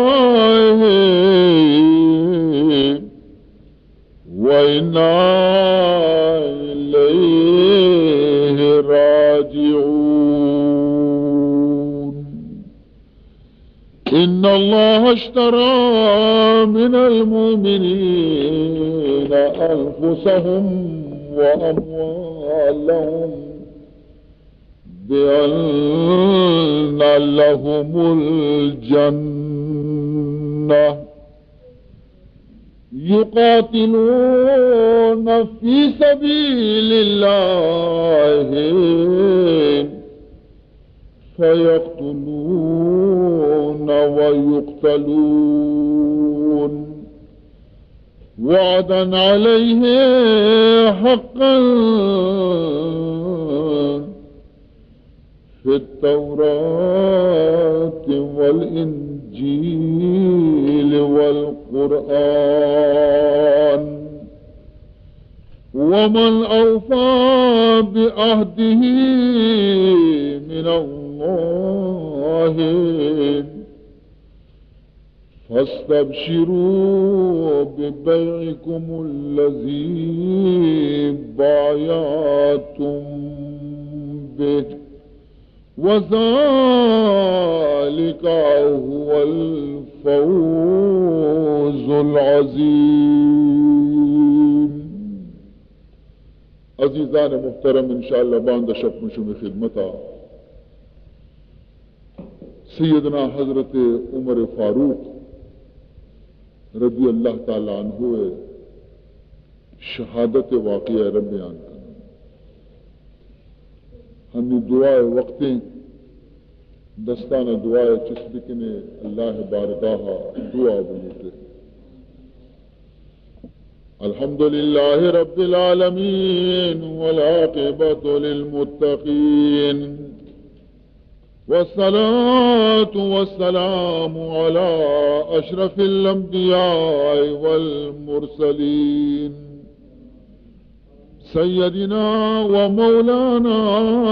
و انا الیہ راجعون۔ ان اللہ اشتری من المؤمنین انفسهم و اموالهم بأن لهم الجنة يقاتلون في سبيل الله فيقتلون ويقتلون وعدا عليه حقا في التوراة والإنجيل والقرآن ومن أوفى بعهده من الله فاستبشروا ببيعكم الذي بايعتم به وذلك هو الفوز العظيم۔ عزیزان محترم، انشاءاللہ باندا شپ من شمے خدمتا سیدنا حضرت عمر فاروق رضی اللہ تعالی عنہ ءِ شہادت ءِ واقعہ ءَ را بیان کناں۔ ہنی دعا ءِ وقتیں، دستان ءَ دعا ءَ چست بکنے، اللہ ءِ بارگاہ ءَ دعا بلوٹے۔ الحمد لله رب العالمين والعاقبة للمتقين والصلاة والسلام على أشرف الأنبياء والمرسلين سيدنا ومولانا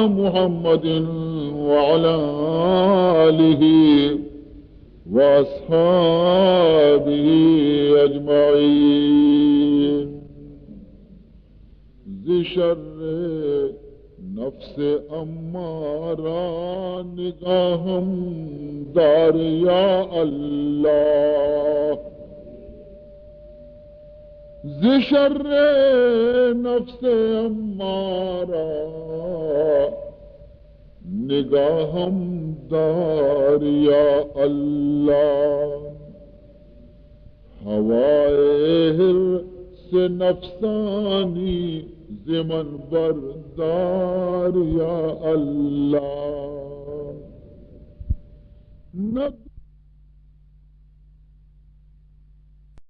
محمد وعلى آله وأصحابه أجمعين. ذي شر نفس امارہ نگاہم دار یا اللہ، ز شر نفس امارہ نگاہم دار یا اللہ۔ ہوائے حرص نفسانی ز من بردار یا اللہ۔ نہ